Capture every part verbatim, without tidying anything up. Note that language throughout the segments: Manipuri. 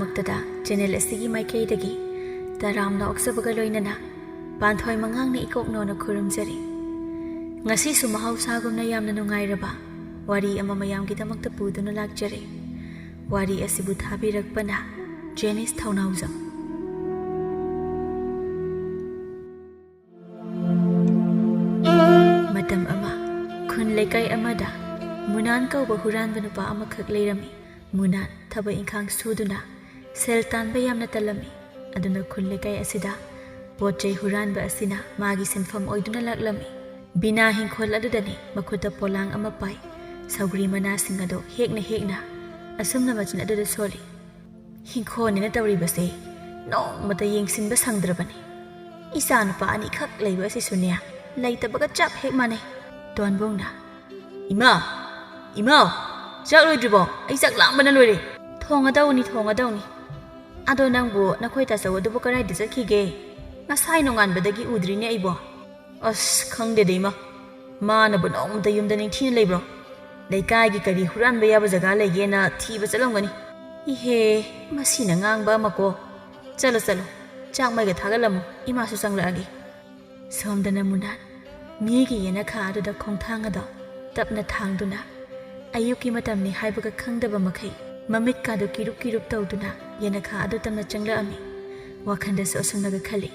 ꯃꯛꯇꯗ ꯆꯦꯅꯦꯜ ꯑꯁꯤꯒꯤ ꯃꯥꯏꯀꯩꯗꯒꯤ ꯇꯔꯥꯝꯅ ꯑꯣꯛꯆꯕꯒ ꯂꯣꯏꯅꯅ ꯄꯥꯟꯊꯣꯏ ꯃꯉꯥꯡꯅ ꯏꯀꯣꯛꯅꯧꯅ ꯈꯨꯔꯨꯝꯖꯔꯤ꯫ ꯉꯁꯤꯁꯨ ꯃꯍꯧꯁꯥꯒꯨꯝꯅ ꯌꯥꯝꯅ ꯅꯨꯡꯉꯥꯏꯔꯕ ꯋꯥꯔꯤ ꯑꯃ ꯃꯌꯥꯝꯒꯤꯗꯃꯛꯇ ꯄꯨꯗꯨꯅ ꯂꯥꯛꯆꯔꯦ꯫ ꯋꯥꯔꯤ ꯑꯁꯤꯕꯨ ꯊꯥꯕꯤꯔꯛꯄꯅ ꯖꯦꯅꯤꯁ ꯊꯧꯅꯥꯎꯖꯝ꯫ ꯃꯇꯝ ꯑꯃ ꯈꯨꯟ ꯂꯩꯀꯥꯏ ꯑꯃꯗ ꯃꯨꯅꯥꯟ ꯀꯧꯕ ꯍꯨꯔꯥꯟꯕ ꯅꯨꯄꯥ ꯑꯃꯈꯛ ꯂꯩꯔꯝꯃꯤ꯫ ꯃꯨꯅꯥꯟ ꯊꯕꯛ ꯏꯪꯈꯥꯡ ꯁꯨꯗꯨꯅ ꯁꯦꯜ ꯇꯥꯟꯕ ꯌꯥꯝꯅ ꯇꯜꯂꯝꯃꯤ꯫ ꯑꯗꯨꯅ ꯈꯨꯟ ꯂꯩꯀꯥꯏ ꯑꯁꯤꯗ ꯄꯣꯠ ꯆꯩ ꯍꯨꯔꯥꯟꯕ ꯑꯁꯤꯅ ꯃꯥꯒꯤ ꯁꯤꯟꯐꯝ ꯑꯣꯏꯗꯨꯅ ꯂꯥꯛꯂꯝꯃꯤ꯫ ꯕꯤꯅꯥ ꯍꯤꯡꯈꯣꯜ ꯑꯗꯨꯗꯅꯤ ꯃꯈꯨꯠꯇ ꯄꯣꯂꯥꯡ ꯑꯃ ꯄꯥꯏ꯫ ꯁꯧꯒ꯭ꯔꯤ ꯃꯅꯥꯁꯤꯡ ꯑꯗꯨ ꯍꯦꯛꯅ ꯍꯦꯛꯅ ꯑꯁꯨꯝꯅ ꯃꯆꯤꯟ ꯑꯗꯨꯗ ꯁꯣꯜꯂꯤ꯫ ꯍꯤꯡꯈꯣꯜꯅꯤꯅ ꯇꯧꯔꯤꯕꯁꯦ ꯅꯣꯡꯃꯇ ꯌꯦꯡꯁꯤꯟꯕ ꯁꯪꯗ꯭ꯔꯕꯅꯤ꯫ ꯏꯆꯥꯅꯨꯄꯥ ꯑꯅꯤꯈꯛ ꯂꯩꯕ ꯑꯁꯤꯁꯨꯅꯦ, ꯂꯩꯇꯕꯒ ꯆꯞ ꯍꯦꯛ ꯃꯥꯟꯅꯩ꯫ ꯇꯣꯟꯕꯣꯡꯅ, "ꯏꯃꯥ, ꯏꯃꯥ, ꯆꯥꯛ ꯂꯣꯏꯗ꯭ꯔꯤꯕꯣ? ꯑꯩ ꯆꯥꯛ ꯂꯥꯝꯕꯅ ꯂꯣꯏꯔꯦ꯫ ꯊꯣꯡꯉꯗꯧꯅꯤ, ꯊꯣꯡꯉꯗꯧꯅꯤ꯫ ꯑꯗꯣ ꯅꯪꯕꯨ ꯅꯈꯣꯏ ꯇꯥꯆꯧ ꯑꯗꯨꯕꯨ ꯀꯗꯥꯏꯗ ꯆꯠꯈꯤꯒꯦ? ꯉꯁꯥꯏ ꯅꯣꯡꯉꯥꯟꯕꯗꯒꯤ ꯎꯗ꯭ꯔꯤꯅꯦ ꯑꯩꯕꯣ꯫" "ꯑꯁ, ꯈꯪꯗꯦꯗ ꯏꯃꯥ, ꯃꯥꯅꯕꯨ ꯅꯣꯡꯃꯇ ꯌꯨꯝꯗ ꯅꯤꯡꯊꯤꯅ ꯂꯩꯕ꯭ꯔꯣ? ꯂꯩꯀꯥꯏꯒꯤ ꯀꯔꯤ ꯍꯨꯔꯥꯟꯕ ꯌꯥꯕ ꯖꯒꯥ ꯂꯩꯒꯦꯅ ꯊꯤꯕ ꯆꯠꯂꯝꯒꯅꯤ꯫ ꯏꯍꯦ, ꯃꯁꯤꯅ ꯉꯥꯡꯕ ꯑꯃꯀꯣ꯫ ꯆꯠꯂꯣ, ꯆꯠꯂꯣ, ꯆꯥꯛ ꯃꯩꯒ ꯊꯥꯒꯠꯂꯝꯃꯨ, ꯏꯃꯥꯁꯨ ꯆꯪꯂꯛꯑꯒꯦ꯫" ꯁꯣꯝꯗꯅ ꯃꯨꯅꯥꯟ ꯃꯤꯒꯤ ꯌꯦꯅꯈꯥ ꯑꯗꯨꯗ ꯈꯣꯡꯊꯥꯡ ꯑꯗꯣ ꯇꯞꯅ ꯊꯥꯡꯗꯨꯅ, ꯑꯌꯨꯛꯀꯤ ꯃꯇꯝꯅꯤ ꯍꯥꯏꯕꯒ ꯈꯪꯗꯕ ꯃꯈꯩ ꯃꯃꯤꯠꯀꯥꯗꯨ ꯀꯤꯔꯨꯞ ꯀꯤꯔꯨꯞ ꯇꯧꯗꯨꯅ ꯌꯦꯅꯈꯥ ꯑꯗꯨ ꯇꯞꯅ ꯆꯪꯂꯛꯑꯝꯃꯤ꯫ ꯋꯥꯈꯜꯗꯁꯨ ꯑꯁꯨꯝꯅꯒ ꯈꯜꯂꯤ,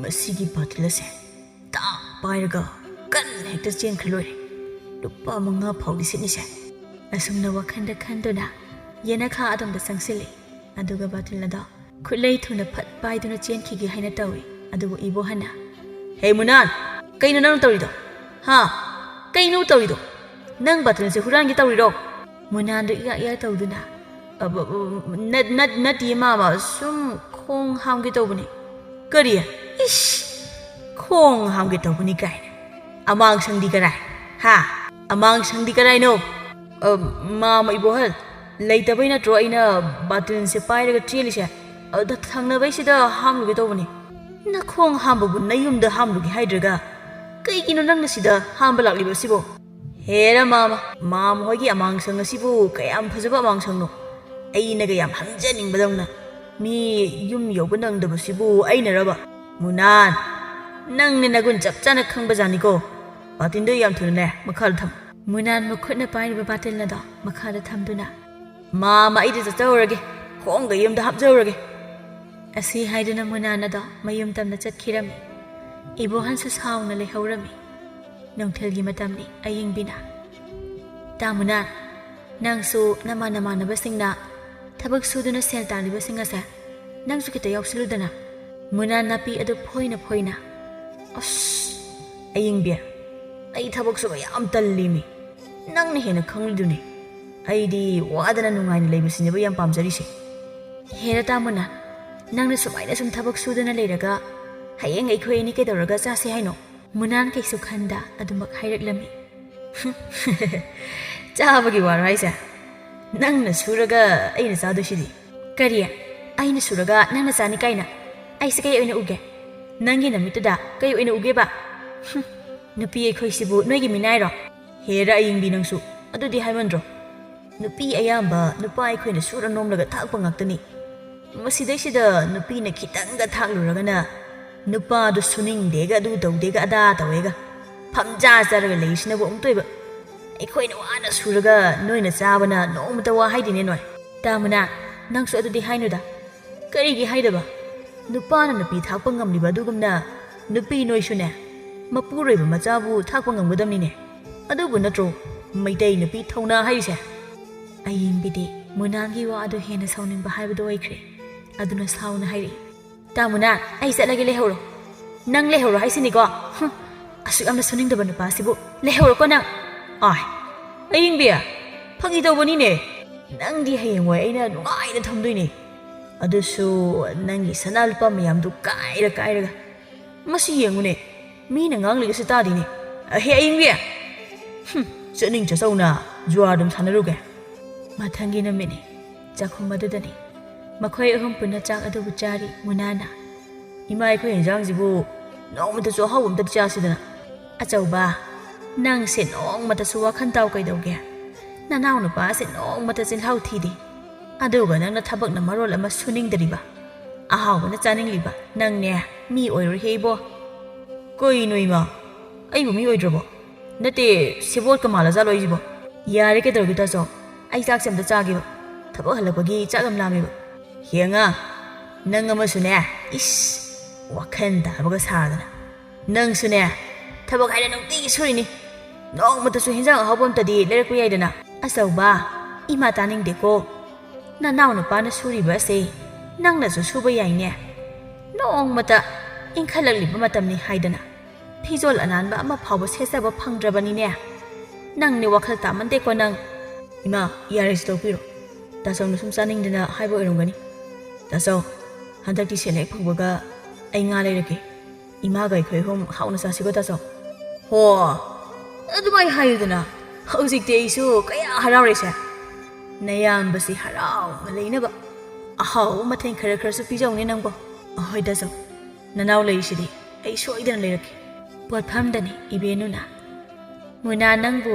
"ꯃꯁꯤꯒꯤ ꯕꯥꯇꯤꯜ ꯑꯁꯦ ꯇꯥꯛ ꯄꯥꯏꯔꯒ ꯀꯟꯅ ꯍꯦꯛꯇ ꯆꯦꯟꯈ꯭ꯔ ꯂꯣꯏꯔꯦ꯫ ꯂꯨꯄꯥ ꯃꯉꯥ ꯐꯥꯎꯗꯤ ꯁꯤꯠꯅꯤꯁꯦ꯫" ꯑꯁꯨꯝꯅ ꯋꯥꯈꯜꯗ ꯈꯟꯗꯨꯅ ꯌꯦꯅꯈꯥ ꯑꯗꯣꯝꯗ ꯆꯪꯁꯤꯜꯂꯤ꯫ ꯑꯗꯨꯒ ꯕꯥꯇꯤꯜ ꯑꯗꯣ ꯈꯨꯠꯂꯩ ꯊꯨꯅ ꯐꯠ ꯄꯥꯏꯗꯨꯅ ꯆꯦꯟꯈꯤꯒꯦ ꯍꯥꯏꯅ ꯇꯧꯏ꯫ ꯑꯗꯨꯕꯨ ꯏꯕꯣꯍꯟꯅ, "ꯍꯦ ꯃꯨꯅꯥꯟ, ꯀꯩꯅꯣ ꯅꯪ ꯇꯧꯔꯤꯗꯣ? ꯍꯥ? ꯀꯩꯅꯣ ꯇꯧꯔꯤꯗꯣ? ꯅꯪ ꯕꯥꯇꯤꯜꯁꯦ ꯍꯨꯔꯥꯟꯒꯦ ꯇꯧꯔꯤꯔꯣ?" ꯃꯨꯅꯥꯟꯗꯣ ꯏꯌꯥꯛ ꯏꯌꯥꯛ ꯇꯧꯗꯨꯅ, "ꯑꯕ, ꯑꯕ, ꯅꯠ-, ꯅꯠ-, ꯅꯠꯇꯤꯌꯦ ꯃꯥꯃ, ꯁꯨꯝ ꯈꯣꯡ ꯍꯥꯝꯒꯦ ꯇꯧꯕꯅꯤ꯫" "ꯀꯔꯤ? ꯏꯁ! ꯈꯣꯡ ꯍꯥꯝꯒꯦ ꯇꯧꯕꯅꯤ ꯀꯥꯏꯅ꯫ ꯑꯃꯥꯡꯁꯪꯗꯤ ꯀꯔꯥꯏ? ꯍꯥ? ꯑꯃꯥꯡꯁꯪꯗꯤ ꯀꯔꯥꯏꯅꯣ?" "ꯑ, ꯃꯥꯃ ꯏꯕꯣꯍꯜ, ꯂꯩꯇꯕꯩ ꯅꯠꯇ꯭ꯔꯣ ꯑꯩꯅ ꯕꯥꯇꯤꯜꯁꯦ ꯄꯥꯏꯔꯒ ꯆꯦꯜꯂꯤꯁꯦ? ꯑꯗ ꯊꯪꯅꯕꯩꯁꯤꯗ ꯍꯥꯝꯂꯨꯒꯦ ꯇꯧꯕꯅꯤ꯫" "ꯅꯈꯣꯡ ꯍꯥꯝꯕꯕꯨ ꯅꯌꯨꯝꯗ ꯍꯥꯝꯂꯨꯒꯦ ꯍꯥꯏꯗ꯭ꯔꯒ ꯀꯩꯒꯤꯅꯣ ꯅꯪꯅ ꯁꯤꯗ ꯍꯥꯝꯕ ꯂꯥꯛꯂꯤꯕ ꯑꯁꯤꯕꯣ?" "ꯍꯦꯔꯥ ꯃꯥꯃ, ꯃꯥꯃ ꯍꯣꯏꯒꯤ ꯑꯃꯥꯡꯁꯪ ꯑꯁꯤꯕꯨ ꯀꯌꯥꯝ ꯐꯖꯕ ꯑꯃꯥꯡꯁꯪꯅꯣ꯫ ꯑꯩꯅꯒ ꯌꯥꯝ ꯍꯪꯖꯅꯤꯡꯕꯗꯧꯅ꯫ ꯃꯤ ꯌꯨꯝ ꯌꯧꯕ ꯅꯪꯗꯕꯁꯤꯕꯨ ꯑꯩꯅꯔꯕ? ꯃꯨꯅꯥꯟ, ꯅꯪꯅ ꯅꯒꯨꯟ ꯆꯞ ꯆꯥꯅ ꯈꯪꯕꯖꯥꯠꯅꯤꯀꯣ꯫ ꯕꯥꯇꯤꯟꯗꯣ ꯌꯥꯝ ꯊꯨꯅꯅꯦ ꯃꯈꯥꯗ ꯊꯝ꯫ ꯃꯨꯅꯥꯟ ꯃꯈꯨꯠꯅ ꯄꯥꯏꯔꯤꯕ ꯕꯥꯇꯤꯜ ꯑꯗꯣ ꯃꯈꯥꯗ ꯊꯝꯗꯨꯅ, "ꯃꯥꯃ, ꯑꯩꯗꯤ ꯆꯠꯆꯍꯧꯔꯒꯦ, ꯈꯣꯡꯒ ꯌꯨꯝꯗ ꯍꯥꯞꯆꯍꯧꯔꯒꯦ"꯫ ꯑꯁꯤ ꯍꯥꯏꯗꯨꯅ ꯃꯨꯅꯥꯟ ꯑꯗꯣ ꯃꯌꯨꯝ ꯇꯝꯅ ꯆꯠꯈꯤꯔꯝꯃꯤ꯫ ꯏꯕꯣꯍꯟꯁꯨ ꯁꯥꯎꯅ ꯂꯩꯍꯧꯔꯝꯃꯤ꯫ ꯅꯨꯡꯊꯤꯜꯒꯤ ꯃꯇꯝꯅꯤ꯫ ꯑꯌꯤꯡꯕꯤꯅ, "ꯇꯥ ꯃꯨꯅꯥꯟ, ꯅꯪꯁꯨ ꯅꯃꯥꯟ ꯅꯃꯥꯟꯅꯕꯁꯤꯡꯅ ꯊꯕꯛ ꯁꯨꯗꯨꯅ ꯁꯦꯜ ꯇꯥꯜꯂꯤꯕꯁꯤꯡ ꯑꯁꯦ ꯅꯪꯁꯨ ꯈꯤꯇ ꯌꯥꯎꯁꯤꯜꯂꯨꯗꯅ"꯫ ꯃꯨꯅꯥꯟ ꯅꯥꯄꯤ ꯑꯗꯨ ꯐꯣꯏꯅ ꯐꯣꯏꯅ, "ꯑꯁ, ꯑꯌꯤꯡꯕꯤ, ꯑꯩ ꯊꯕꯛ ꯁꯨꯕ ꯌꯥꯝ ꯇꯜꯂꯤꯃꯤ꯫ ꯅꯪꯅ ꯍꯦꯟꯅ ꯈꯪꯂꯤꯗꯨꯅꯤ꯫ ꯑꯩꯗꯤ ꯋꯥꯗꯅ ꯅꯨꯡꯉꯥꯏꯅ ꯂꯩꯕꯁꯤꯅꯦꯕ ꯌꯥꯝ ꯄꯥꯝꯖꯔꯤꯁꯦ"꯫ "ꯍꯦꯔꯥ ꯇꯥ ꯃꯨꯅꯥꯟ, ꯅꯪꯅ ꯁꯨꯃꯥꯏꯅ ꯁꯨꯝ ꯊꯕꯛ ꯁꯨꯗꯅ ꯂꯩꯔꯒ ꯍꯌꯦꯡ ꯑꯩꯈꯣꯏ ꯑꯅꯤ ꯀꯩꯗꯧꯔꯒ ꯆꯥꯁꯦ ꯍꯥꯏꯅꯣ?" ꯃꯨꯅꯥꯟ ꯀꯩꯁꯨ ꯈꯟꯗ ꯑꯗꯨꯃꯛ ꯍꯥꯏꯔꯛꯂꯝꯃꯤ꯫ "ꯆꯥꯕꯒꯤ ꯋꯥꯔꯣ ꯍꯥꯏꯁꯦ? ꯅꯪꯅ ꯁꯨꯔꯒ ꯑꯩꯅ ꯆꯥꯗꯣꯏꯁꯤꯗꯤ"꯫ "ꯀꯔꯤ? ꯑꯩꯅ ꯁꯨꯔꯒ ꯅꯪꯅ ꯆꯥꯅꯤ ꯀꯥꯏꯅ? ꯑꯩꯁꯦ ꯀꯩ ꯑꯣꯏꯅ ꯎꯒꯦ? ꯅꯪꯒꯤ ꯅꯃꯤꯠꯇꯨꯗ ꯀꯩ ꯑꯣꯏꯅ ꯎꯒꯦꯕ? ꯍꯨꯝ, ꯅꯨꯄꯤ ꯑꯩꯈꯣꯏꯁꯤꯕꯨ ꯅꯣꯏꯒꯤ ꯃꯤꯅꯥꯏꯔꯣ?" "ꯍꯦꯔꯥ ꯑꯌꯤꯡꯕꯤ, ꯅꯪꯁꯨ ꯑꯗꯨꯗꯤ ꯍꯥꯏꯃꯟꯗ꯭ꯔꯣ? ꯅꯨꯄꯤ ꯑꯌꯥꯝꯕ ꯅꯨꯄꯥ ꯑꯩꯈꯣꯏꯅ ꯁꯨꯔ ꯅꯣꯝꯂꯒ ꯊꯥꯛꯄ ꯉꯥꯛꯇꯅꯤ꯫ ꯃꯁꯤꯗꯩꯁꯤꯗ ꯅꯨꯄꯤꯅ ꯈꯤꯇꯪꯒ ꯊꯥꯛꯂꯨꯔꯒꯅ ꯅꯨꯄꯥꯗꯨ ꯁꯨꯅꯤꯡꯗꯦꯒ, ꯑꯗꯨ ꯇꯧꯗꯦꯒ, ꯑꯗꯥ ꯇꯧꯋꯦꯒ, ꯐꯝꯖꯥ ꯆꯥꯔꯒ ꯂꯩꯔꯤꯁꯤꯅꯕꯨ ꯑꯃꯨꯛꯇꯣꯏꯕ꯫ ꯑꯩꯈꯣꯏꯅ ꯋꯥꯅ ꯁꯨꯔꯒ ꯅꯣꯏꯅ ꯆꯥꯕꯅ ꯅꯣꯡꯃꯇ ꯋꯥ ꯍꯥꯏꯗꯦꯅꯦ ꯅꯣꯏ"꯫ "ꯇꯥ ꯃꯨꯅꯥꯟ, ꯅꯪꯁꯨ ꯑꯗꯨꯗꯤ ꯍꯥꯏꯅꯨꯗ"꯫ "ꯀꯔꯤꯒꯤ ꯍꯥꯏꯗꯕ? ꯅꯨꯄꯥꯅ ꯅꯨꯄꯤ ꯊꯥꯛꯄ ꯉꯝꯂꯤꯕ ꯑꯗꯨꯒꯨꯝꯅ ꯅꯨꯄꯤ ꯅꯣꯏꯁꯨꯅꯦ ꯃꯄꯨꯔꯣꯏꯕ ꯃꯆꯥꯕꯨ ꯊꯥꯛꯄ ꯉꯝꯒꯗꯕꯅꯤꯅꯦ꯫ ꯑꯗꯨꯕꯨ ꯅꯠꯇ꯭ꯔꯣ ꯃꯩꯇꯩ ꯅꯨꯄꯤ ꯊꯧꯅꯥ ꯍꯥꯏꯔꯤꯁꯦ?" ꯑꯌꯤꯡꯕꯤꯗꯤ ꯃꯨꯅꯥꯟꯒꯤ ꯋꯥ ꯑꯗꯨ ꯍꯦꯟꯅ ꯁꯥꯎꯅꯤꯡꯕ ꯍꯥꯏꯕꯗꯨ ꯑꯣꯏꯈ꯭ꯔꯦ꯫ ꯑꯗꯨꯅ ꯁꯥꯎꯅ ꯍꯥꯏꯔꯛꯏ, "ꯇꯥ ꯃꯨꯅꯥꯟ, ꯑꯩ ꯆꯠꯂꯒꯦ, ꯂꯩꯍꯧꯔꯣ꯫ ꯅꯪ ꯂꯩꯍꯧꯔꯣ ꯍꯥꯏꯁꯤꯅꯤꯀꯣ꯫ ꯍꯨꯝ, ꯑꯁꯨꯛ ꯌꯥꯝꯅ ꯁꯨꯅꯤꯡꯗꯕ ꯅꯨꯄꯥꯁꯤꯕꯨ ꯂꯩꯍꯧꯔꯣꯀꯣ ꯅꯪ"꯫ "ꯑꯥꯏ, ꯑꯌꯤꯡꯕꯤ, ꯐꯥꯒꯤ ꯇꯧꯕꯅꯤꯅꯦ꯫ ꯅꯪꯗꯤ ꯍꯌꯦꯡꯋꯥꯏ ꯑꯩꯅ ꯅꯨꯡꯉꯥꯏꯅ ꯊꯝꯗꯣꯏꯅꯦ꯫ ꯑꯗꯨꯁꯨ ꯅꯪꯒꯤ ꯁꯅꯥ ꯂꯨꯄꯥ ꯃꯌꯥꯝꯗꯨ ꯀꯥꯏꯔ ꯀꯥꯏꯔꯒ꯫ ꯃꯁꯤ ꯌꯦꯡꯉꯨꯅꯦ, ꯃꯤꯅ ꯉꯥꯡꯂꯤꯒꯁꯤ ꯇꯥꯗꯦꯅꯦ꯫ ꯑꯍꯦ ꯑꯌꯤꯡꯕꯤ! ꯍꯨꯝ, ꯆꯠꯅꯤꯡ ꯆꯠꯆꯧꯅ ꯖꯨꯋꯥꯔ ꯑꯗꯨꯝ ꯁꯥꯟꯅꯔꯨꯒꯦ"꯫ ꯃꯊꯪꯒꯤ ꯅꯨꯃꯤꯠꯅꯤ꯫ ꯆꯥꯛꯈꯨꯝ ꯑꯗꯨꯗꯅꯤ꯫ ꯃꯈꯣꯏ ꯑꯍꯨꯝ ꯄꯨꯟꯅ ꯆꯥꯛ ꯑꯗꯨꯕꯨ ꯆꯥꯔꯤ꯫ ꯃꯨꯅꯥꯅ, "ꯏꯃꯥ, ꯑꯩꯈꯣꯏ ꯌꯦꯟꯖꯥꯡꯁꯤꯕꯨ ꯅꯣꯡꯃꯇꯁꯨ ꯑꯍꯥꯎꯕ ꯑꯝꯇ ꯆꯥꯁꯤꯗꯅ"꯫ "ꯑꯆꯧꯕ, ꯅꯪꯁꯦ ꯅꯣꯡꯃꯇꯁꯨ ꯋꯥꯈꯜ ꯇꯥꯎ ꯀꯩꯗꯧꯒꯦ? ꯅꯅꯥꯎ ꯅꯨꯄꯥꯁꯦ ꯅꯣꯡꯃꯇ ꯆꯤꯜꯍꯥꯎ ꯊꯤꯗꯦ꯫ ꯑꯗꯨꯒ ꯅꯪꯅ ꯊꯕꯛꯅ ꯃꯔꯣꯜ ꯑꯃ ꯁꯨꯅꯤꯡꯗ꯭ꯔꯤꯕ, ꯑꯍꯥꯎꯕꯅ ꯆꯥꯅꯤꯡꯂꯤꯕ, ꯅꯪꯅꯦ ꯃꯤ ꯑꯣꯏꯔꯣꯏꯍꯦ ꯏꯕꯣ꯫ ꯀꯩꯅꯣ ꯏꯃꯥ, ꯑꯩꯕꯨ ꯃꯤ ꯑꯣꯏꯗ꯭ꯔꯕꯣ? ꯅꯠꯇꯦ, ꯁꯦꯕꯣꯠꯀ ꯃꯥꯜꯂꯖꯥꯠꯂꯣ ꯑꯩꯁꯤꯕꯣ? ꯌꯥꯔꯦ, ꯀꯩꯗꯧꯔꯒꯦ ꯇꯥꯆꯧ? ꯑꯩ ꯆꯥꯛꯁꯦ ꯑꯝꯇ ꯆꯥꯒꯦꯕ꯫ ꯊꯕꯛ ꯍꯜꯂꯛꯄꯒꯤ ꯆꯥꯛ ꯌꯥꯝ ꯂꯥꯝꯃꯦꯕ꯫ ꯍꯦꯡꯉ, ꯅꯪ ꯑꯃꯁꯨꯅꯦ, ꯏꯁ, ꯋꯥꯈꯜ ꯇꯥꯕꯒ ꯁꯥꯗꯅ꯫ ꯅꯪꯁꯨꯅꯦ, ꯊꯕꯛ ꯍꯥꯏꯅ ꯅꯨꯡꯇꯤꯒꯤ ꯁꯨꯔꯤꯅꯤ꯫ ꯅꯣꯡꯃꯇꯁꯨ ꯍꯦꯟꯖꯥꯡ ꯑꯍꯥꯎꯕ ꯑꯝꯇꯗꯤ ꯂꯩꯔꯛꯄ ꯌꯥꯏꯗꯅ꯫ ꯑꯆꯧꯕ, ꯏꯃꯥ ꯇꯥꯅꯤꯡꯗꯦꯀꯣ꯫ ꯅꯅꯥꯎ ꯅꯨꯄꯥꯅ ꯁꯨꯔꯤꯕ ꯑꯁꯦ ꯅꯪꯅꯁꯨ ꯁꯨꯕ ꯌꯥꯏꯅꯦ꯫ ꯅꯣꯡꯃꯇ ꯏꯟꯈꯠꯂꯛꯂꯤꯕ ꯃꯇꯝꯅꯤ ꯍꯥꯏꯗꯅ ꯐꯤꯖꯣꯜ ꯑꯅꯥꯟꯕ ꯑꯃ ꯐꯥꯎꯕ ꯁꯦꯠꯆꯕ ꯐꯪꯗ꯭ꯔꯕꯅꯤꯅꯦ꯫ ꯅꯪꯅꯦ ꯋꯥꯈꯜ ꯇꯥꯃꯟꯗꯦꯀꯣ ꯅꯪ꯫ ꯏꯃꯥ, ꯌꯥꯔꯦꯁꯦ ꯇꯣꯛꯄꯤꯔꯣ꯫ ꯇꯥꯆꯧꯅ ꯁꯨꯝ ꯆꯥꯅꯤꯡꯗꯅ ꯍꯥꯏꯕ ꯑꯣꯏꯔꯝꯒꯅꯤ꯫ ꯇꯥꯆꯧ, ꯍꯟꯗꯛꯇꯤ ꯁꯦꯜ ꯍꯦꯛ ꯐꯪꯕꯒ ꯑꯩ ꯉꯥ ꯂꯩꯔꯛꯀꯦ꯫ ꯏꯃꯥꯒ ꯑꯩꯈꯣꯏ ꯑꯍꯨꯝ ꯍꯥꯎꯅ ꯆꯥꯁꯤꯀꯣ ꯇꯥꯆꯧ꯫ ꯍꯣ, ꯑꯗꯨꯃꯥꯏ ꯍꯥꯏꯌꯨꯗꯅ꯫ ꯍꯧꯖꯤꯛꯇꯤ ꯑꯩꯁꯨ ꯀꯌꯥ ꯍꯔꯥꯎꯔꯦꯁꯦ꯫ ꯅꯌꯥꯝꯕꯁꯤ ꯍꯔꯥꯎꯅ ꯂꯩꯅꯕ ꯑꯍꯥꯎꯕ ꯃꯊꯦꯜ ꯈꯔ ꯈꯔꯁꯨ ꯄꯤꯖꯧꯅꯦ ꯅꯪꯕꯣ꯫ ꯑꯍꯣꯏ ꯇꯥꯆꯧ, ꯅꯅꯥꯎ ꯂꯩꯔꯤꯁꯤꯗꯤ ꯑꯩ ꯁꯣꯏꯗꯅ ꯂꯩꯔꯛꯀꯦ꯫ ꯄꯣꯠꯐꯝꯗꯅꯤ ꯏꯕꯦꯟꯅꯨꯅ꯫ ꯃꯨꯅꯥ, ꯅꯪꯕꯨ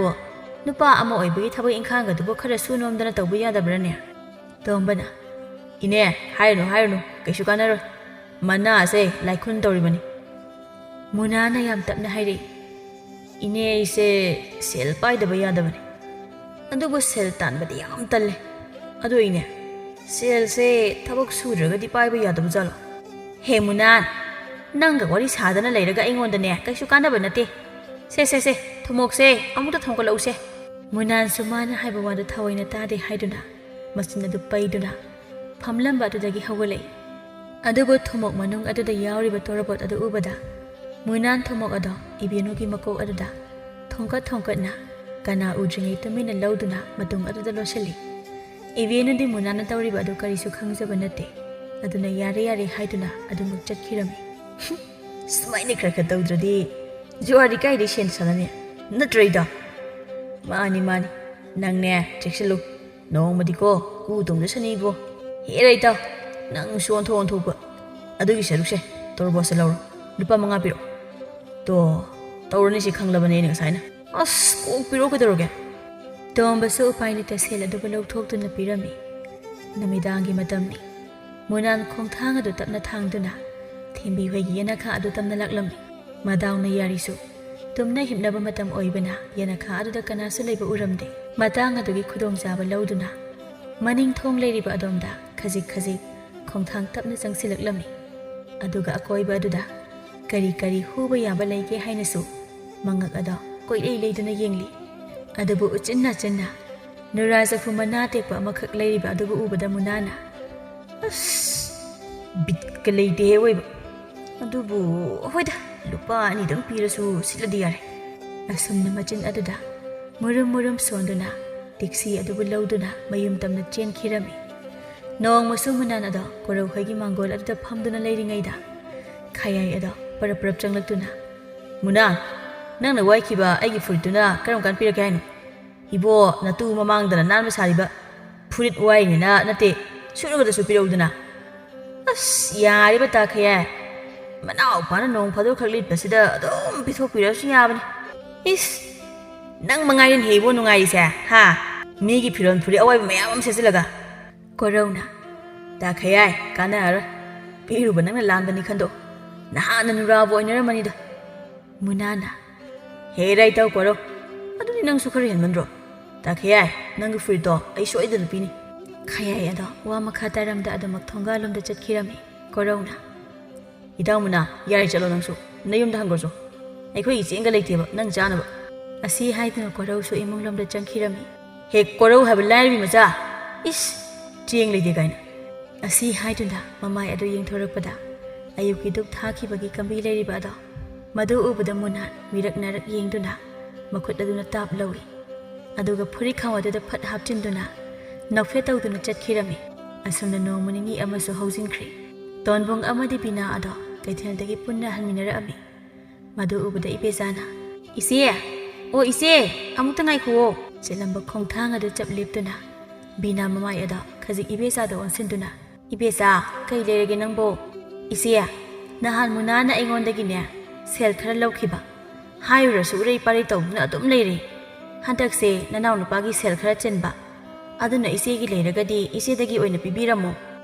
ꯅꯨꯄꯥ ꯑꯃ ꯑꯣꯏꯕꯒꯤ ꯊꯕꯛ ꯏꯪꯈꯥꯡꯒꯗꯨꯕꯨ ꯈꯔ ꯁꯨ ꯅꯣꯝꯗꯅ ꯇꯧꯕ ꯌꯥꯗꯕ꯭ꯔꯥꯅꯦ? ꯇꯣꯝꯕꯅ, ꯏꯅꯦ, ꯍꯥꯏꯔꯨꯅꯨ, ꯍꯥꯏꯔꯨꯅꯨ, ꯀꯩꯁꯨ ꯀꯥꯟꯅꯔꯣꯏ꯫ ꯃꯅꯥꯁꯦ ꯂꯥꯏꯈꯨꯟ ꯇꯧꯔꯤꯕꯅꯤ꯫ ꯃꯨꯅꯥꯅ ꯌꯥꯝ ꯇꯞꯅ ꯍꯥꯏꯔꯛꯏ, ꯏꯅꯦ, ꯑꯩꯁꯦ ꯁꯦꯜ ꯄꯥꯏꯗꯕ ꯌꯥꯗꯕꯅꯤ꯫ ꯑꯗꯨꯕꯨ ꯁꯦꯜ ꯇꯥꯟꯕꯗꯤ ꯌꯥꯝ ꯇꯜꯂꯦ꯫ ꯑꯗꯣ ꯏꯅꯦ, ꯁꯦꯜꯁꯦ ꯊꯕꯛ ꯁꯨꯗ꯭ꯔꯒꯗꯤ ꯄꯥꯏꯕ ꯌꯥꯗꯕ ꯖꯥꯠꯂꯣ? ꯍꯦ ꯃꯨꯅꯥ, ꯅꯪꯒ ꯋꯥꯔꯤ ꯁꯥꯗꯅ ꯂꯩꯔꯒ ꯑꯩꯉꯣꯟꯗꯅꯦ ꯀꯩꯁꯨ ꯀꯥꯟꯅꯕ ꯅꯠꯇꯦ꯫ ꯁꯦ, ꯁꯦ, ꯁꯦ, ꯊꯨꯝꯃꯣꯛꯁꯦ ꯑꯃꯨꯛꯇ ꯊꯣꯡꯒꯠꯂꯛꯎꯁꯦ꯫ ꯃꯨꯅꯥꯟꯁꯨ ꯃꯥꯅ ꯍꯥꯏꯕ ꯋꯥꯗꯨ ꯊꯑꯣꯏꯅ ꯇꯥꯗꯦ ꯍꯥꯏꯗꯨꯅ ꯃꯆꯤꯟ ꯑꯗꯨ ꯄꯩꯗꯨꯅ ꯐꯝꯂꯝꯕ ꯑꯗꯨꯗꯒꯤ ꯍꯧꯒꯠꯂꯛꯏ꯫ ꯑꯗꯨꯕꯨ ꯊꯨꯝꯃꯣꯛ ꯃꯅꯨꯡ ꯑꯗꯨꯗ ꯌꯥꯎꯔꯤꯕ ꯇꯣꯔꯕꯣꯠ ꯑꯗꯨ ꯎꯕꯗ ꯃꯨꯅꯥꯟ ꯊꯨꯝꯃꯣꯛ ꯑꯗꯣ ꯏꯕꯦꯅꯨꯒꯤ ꯃꯀꯣꯛ ꯑꯗꯨꯗ ꯊꯣꯡꯀꯠ ꯊꯣꯡꯀꯠꯅ ꯀꯅꯥ ꯎꯗ꯭ꯔꯤꯉꯩ ꯇꯨꯃꯤꯟꯅ ꯂꯧꯗꯨꯅ ꯃꯇꯨꯡ ꯑꯗꯨꯗ ꯂꯣꯠꯁꯤꯜꯂꯤ꯫ ꯏꯕꯦꯅꯨꯗꯤ ꯃꯨꯅꯥꯟꯅ ꯇꯧꯔꯤꯕ ꯑꯗꯨ ꯀꯔꯤꯁꯨ ꯈꯪꯖꯕ ꯅꯠꯇꯦ꯫ ꯑꯗꯨꯅ ꯌꯥꯔꯦ ꯌꯥꯔꯦ ꯍꯥꯏꯗꯨꯅ ꯑꯗꯨꯃꯛ ꯆꯠꯈꯤꯔꯝꯃꯤ꯫ ꯁꯨꯃꯥꯏꯅ ꯈꯔ ꯈꯔ ꯇꯧꯗ꯭ꯔꯗꯤ ꯖꯨꯋꯥꯔꯗꯤ ꯀꯥꯏꯗꯩ ꯁꯦꯟ ꯁꯥꯟꯅꯅꯤ? ꯅꯠꯇ꯭ꯔꯣ ꯏꯇꯥꯎ? ꯃꯥꯅꯤ, ꯃꯥꯅꯤ꯫ ꯅꯪꯅꯦ, ꯆꯦꯛꯁꯤꯜꯂꯨ꯫ ꯅꯣꯡꯃꯗꯤꯀꯣ ꯀꯨ ꯇꯣꯡꯖꯁꯅꯤ ꯏꯕꯣ꯫ ꯍꯦꯔꯥ ꯏꯇꯥꯎ, ꯅꯪꯁꯨ ꯑꯣꯟꯊꯣꯛ ꯑꯣꯟꯊꯣꯛꯄ꯫ ꯑꯗꯨꯒꯤ ꯁꯔꯨꯛꯁꯦ ꯇꯣꯔꯕꯣꯠꯁꯦ ꯂꯧꯔꯣ꯫ ꯂꯨꯄꯥ ꯃꯉꯥ ꯄꯤꯔꯛꯑꯣ꯫ ꯇꯣ, ꯇꯧꯔꯅꯤ ꯁꯤ ꯈꯪꯂꯕꯅꯦ ꯑꯩꯅ ꯉꯁꯥꯏꯅ꯫ ꯑꯁ, ꯀꯣꯛ ꯄꯤꯔꯛꯑꯣ ꯀꯩꯗꯧꯔꯒꯦ? ꯇꯣꯝꯕꯁꯨ ꯎꯄꯥꯏ ꯂꯩꯇ ꯁꯦꯜ ꯑꯗꯨꯕꯨ ꯂꯧꯊꯣꯛꯇꯨꯅ ꯄꯤꯔꯝꯃꯤ꯫ ꯅꯨꯃꯤꯗꯥꯡꯒꯤ ꯃꯇꯝꯅꯤ꯫ ꯃꯨꯅꯥꯟ ꯈꯣꯡꯊꯥꯡ ꯑꯗꯨ ꯇꯞꯅ ꯊꯥꯡꯗꯨꯅ ꯊꯦꯝꯕꯤ ꯍꯣꯏꯒꯤ ꯌꯦꯅꯈꯥ ꯑꯗꯨ ꯇꯝꯅ ꯂꯥꯛꯂꯝꯃꯤ꯫ ꯃꯗꯥꯎꯅ ꯌꯥꯔꯤꯁꯨ, ꯇꯨꯝꯅ ꯍꯤꯞꯅꯕ ꯃꯇꯝ ꯑꯣꯏꯕꯅ ꯌꯦꯅꯈꯥ ꯑꯗꯨꯗ ꯀꯅꯥꯁꯨ ꯂꯩꯕ ꯎꯔꯝꯗꯦ꯫ ꯃꯇꯥꯡ ꯑꯗꯨꯒꯤ ꯈꯨꯗꯣꯡꯆꯥꯕ ꯂꯧꯗꯨꯅ ꯃꯅꯤꯡ ꯊꯣꯡ ꯂꯩꯔꯤꯕ ꯑꯗꯣꯝꯗ ꯈꯖꯤꯛ ꯈꯖꯤꯛ ꯈꯣꯡꯊꯥꯡ ꯇꯞꯅ ꯆꯪꯁꯤꯜꯂꯛꯂꯝꯃꯤ꯫ ꯑꯗꯨꯒ ꯑꯀꯣꯏꯕ ꯑꯗꯨꯗ ꯀꯔꯤ ꯀꯔꯤ ꯍꯨꯕ ꯌꯥꯕ ꯂꯩꯒꯦ ꯍꯥꯏꯅꯁꯨ ꯃꯉꯛ ꯑꯗꯣ ꯀꯣꯏꯂꯩ ꯂꯩꯗꯨꯅ ꯌꯦꯡꯂꯤ꯫ ꯑꯗꯨꯕꯨ ꯎꯆꯤꯟ ꯅꯥꯆꯤꯟꯅ ꯅꯨꯔꯥ ꯆꯐꯨ ꯃꯅꯥ ꯇꯦꯛꯄ ꯑꯃꯈꯛ ꯂꯩꯔꯤꯕ ꯑꯗꯨꯕꯨ ꯎꯕꯗ ꯃꯨꯅꯥꯅ, "ꯑꯁ, ꯕꯤꯠꯀ ꯂꯩꯇꯦꯍꯦ ꯑꯣꯏꯕ꯫ ꯑꯗꯨꯕꯨ ꯍꯣꯏꯗ, ꯂꯨꯄꯥ ꯑꯅꯤꯗꯪ ꯄꯤꯔꯁꯨ ꯁꯤꯠꯂꯗꯤ ꯌꯥꯔꯦ"꯫ ꯑꯁꯨꯝꯅ ꯃꯆꯤꯟ ꯑꯗꯨꯗ ꯃꯨꯔꯨꯝ ꯃꯨꯔꯨꯝ ꯁꯣꯟꯗꯨꯅ ꯇꯦꯛꯁꯤ ꯑꯗꯨꯕꯨ ꯂꯧꯗꯨꯅ ꯃꯌꯨꯝ ꯇꯝꯅ ꯆꯦꯟꯈꯤꯔꯝꯃꯤ꯫ ꯅꯣꯡꯃꯁꯨ ꯃꯨꯅꯥꯟ ꯑꯗꯣ ꯀꯣꯔꯧ ꯍꯣꯏꯒꯤ ꯃꯥꯡꯒꯣꯜ ꯑꯗꯨꯗ ꯐꯝꯗꯨꯅ ꯂꯩꯔꯤꯉꯩꯗ ꯈꯌꯥꯏ ꯑꯗꯣ ꯄꯔꯞ ꯄꯔꯞ ꯆꯪꯂꯛꯇꯨꯅ, "ꯃꯨꯅꯥꯟ, ꯅꯪꯅ ꯋꯥꯏꯈꯤꯕ ꯑꯩꯒꯤ ꯐꯨꯔꯤꯠꯇꯨꯅ ꯀꯔꯝ ꯀꯥꯟ ꯄꯤꯔꯛꯀꯦ ꯍꯥꯏꯅꯣ? ꯏꯕꯣ, ꯅꯇꯨ ꯃꯃꯥꯡꯗꯅ ꯅꯥꯟꯕ ꯁꯥꯔꯤꯕ ꯐꯨꯔꯤꯠ ꯋꯥꯏꯅꯦꯅ ꯅꯠꯇꯦ, ꯁꯨꯠꯅꯕꯗꯁꯨ ꯄꯤꯔꯛꯎꯗꯅ"꯫ "ꯑꯁ, ꯌꯥꯔꯤꯕ ꯇꯥꯈꯩ ꯌꯥꯏ꯫ ꯃꯅꯥꯎꯄꯥꯅ ꯅꯣꯡ ꯐꯥꯗꯣꯛꯈꯛ ꯂꯤꯠꯄꯁꯤꯗ ꯑꯗꯨꯝ ꯄꯤꯊꯣꯛꯄꯤꯔꯁꯨ ꯌꯥꯕꯅꯤ꯫ ꯏꯁ, ꯅꯪ ꯃꯉꯥꯏꯔꯦꯅꯦ ꯏꯕꯣ ꯅꯨꯡꯉꯥꯏꯔꯤꯁꯦ, ꯍꯥ? ꯃꯤꯒꯤ ꯐꯤꯔꯣꯜ ꯐꯨꯔꯤꯠ ꯑꯋꯥꯏꯕ ꯃꯌꯥꯝ ꯑꯃ ꯁꯦꯠꯆꯤꯜꯂꯒ"꯫ ꯀꯣꯔꯧꯅ, "ꯇꯥꯈꯩ ꯌꯥꯏ, ꯀꯥꯟꯅꯔꯔꯣꯏ꯫ ꯄꯤꯔꯨꯕ ꯅꯪꯅ ꯂꯥꯟꯕꯅꯤ ꯈꯟꯗꯣꯛ꯫ ꯅꯍꯥꯟꯅ ꯅꯨꯔꯥꯕꯨ ꯑꯣꯏꯅꯔꯝꯃꯅꯤꯗ"꯫ ꯃꯨꯅꯥꯅ, "ꯍꯦꯔꯥ ꯏꯇꯥꯎ ꯀꯣꯔꯧ, ꯑꯗꯨꯗꯤ ꯅꯪꯁꯨ ꯈꯔ ꯍꯦꯟꯃꯟꯗ꯭ꯔꯣ? ꯇꯥꯈꯩ ꯌꯥꯏ, ꯅꯪꯒꯤ ꯐꯨꯔꯤꯠꯇꯣ ꯑꯩ ꯁꯣꯏꯗꯅ ꯄꯤꯅꯤ"꯫ ꯈꯌꯥꯏ ꯑꯗꯣ ꯋꯥ ꯃꯈꯥ ꯇꯥꯔꯝꯗ ꯑꯗꯨꯃꯛ ꯊꯣꯡꯒꯥꯜꯂꯣꯝꯗ ꯆꯠꯈꯤꯔꯝꯃꯤ꯫ ꯀꯣꯔꯧꯅ, "ꯏꯇꯥꯎ ꯃꯨꯅꯥ, ꯌꯥꯔꯦ ꯆꯠꯂꯣ ꯅꯪꯁꯨ꯫ ꯅꯌꯨꯝꯗ ꯍꯟꯈ꯭ꯔꯣꯆꯣ꯫ ꯑꯩꯈꯣꯏꯒꯤ ꯆꯦꯡꯒ ꯂꯩꯇꯦꯕ ꯅꯪ ꯆꯥꯅꯕ"꯫ ꯑꯁꯤ ꯍꯥꯏꯗꯨꯅ ꯀꯣꯔꯧꯁꯨ ꯏꯃꯨꯡꯂꯣꯝꯗ ꯆꯪꯈꯤꯔꯝꯃꯤ꯫ "ꯍꯦ ꯀꯣꯔꯧ ꯍꯥꯏꯕ ꯂꯥꯏꯔꯕꯤ ꯃꯆꯥ! ꯏꯁ! ꯆꯦꯡ ꯂꯩꯇꯦ ꯀꯥꯏꯅ"꯫ ꯑꯁꯤ ꯍꯥꯏꯗꯨꯅ ꯃꯃꯥꯏ ꯑꯗꯨ ꯌꯦꯡꯊꯣꯔꯛꯄꯗ ꯑꯌꯨꯛꯀꯤ ꯙꯨꯞ ꯊꯥꯈꯤꯕꯒꯤ ꯀꯝꯕꯤ ꯂꯩꯔꯤꯕ ꯑꯗꯣ, ꯃꯗꯨ ꯎꯕꯗ ꯃꯨꯅꯥꯟ ꯃꯤꯔꯛ ꯅꯥꯔꯛ ꯌꯦꯡꯗꯨꯅ ꯃꯈꯨꯠ ꯑꯗꯨꯅ ꯇꯥꯞ ꯂꯧꯏ꯫ ꯑꯗꯨꯒ ꯐꯨꯔꯤꯠ ꯈꯥꯎ ꯑꯗꯨꯗ ꯐꯠ ꯍꯥꯞꯆꯤꯟꯗꯨꯅ ꯅꯣꯛꯐꯦꯠ ꯇꯧꯗꯨꯅ ꯆꯠꯈꯤꯔꯝꯃꯤ꯫ ꯑꯁꯨꯝꯅ ꯅꯣꯡꯃ ꯅꯤꯅꯤ ꯑꯃꯁꯨ ꯍꯧꯖꯤꯟꯈ꯭ꯔꯦ꯫ ꯇꯣꯟꯕꯨꯡ ꯑꯃꯗꯤ ꯕꯤꯅꯥ ꯑꯗꯣ ꯀꯩꯊꯦꯜꯗꯒꯤ ꯄꯨꯟꯅ ꯍꯟꯃꯤꯟꯅꯔꯛꯑꯝꯃꯤ꯫ ꯃꯗꯨ ꯎꯕꯗ ꯏꯕꯦꯆꯥꯅ, "ꯏꯆꯦ! ꯑꯣ ꯏꯆꯦ! ꯑꯃꯨꯛꯇ ꯉꯥꯏꯈꯨꯑꯣ!" ꯆꯦꯜꯂꯝꯕ ꯈꯣꯡꯊꯥꯡ ꯑꯗꯨ ꯆꯞ ꯂꯦꯞꯇꯨꯅ ꯕꯤꯅꯥ ꯃꯃꯥꯏ ꯑꯗꯣ ꯈꯖꯤꯛ ꯏꯕꯦꯆꯥꯗ ꯑꯣꯟꯁꯤꯟꯗꯨꯅ, "ꯏꯕꯦꯆꯥ, ꯀꯩ ꯂꯩꯔꯒꯦ ꯅꯪꯕꯣ?" "ꯏꯆꯦ, ꯅꯍꯥꯟ ꯃꯨꯅꯥꯅ ꯑꯩꯉꯣꯟꯗꯒꯤꯅꯦ ꯁꯦꯜ ꯈꯔ ꯂꯧꯈꯤꯕ꯫ ꯍꯥꯏꯔꯨꯔꯁꯨ ꯎꯔꯩ ꯄꯥꯔꯩ ꯇꯧꯗꯨꯅ ꯑꯗꯨꯝ ꯂꯩꯔꯦ꯫ ꯍꯟꯗꯛꯁꯦ ꯅꯅꯥꯎꯅꯨꯄꯥꯒꯤ ꯁꯦꯜ ꯈꯔ ꯆꯤꯟꯕ, ꯑꯗꯨꯅ ꯏꯆꯦꯒꯤ ꯂꯩꯔꯒꯗꯤ ꯏꯆꯦꯗꯒꯤ ꯑꯣꯏꯅ ꯄꯤꯕꯤꯔꯝꯃꯣ꯫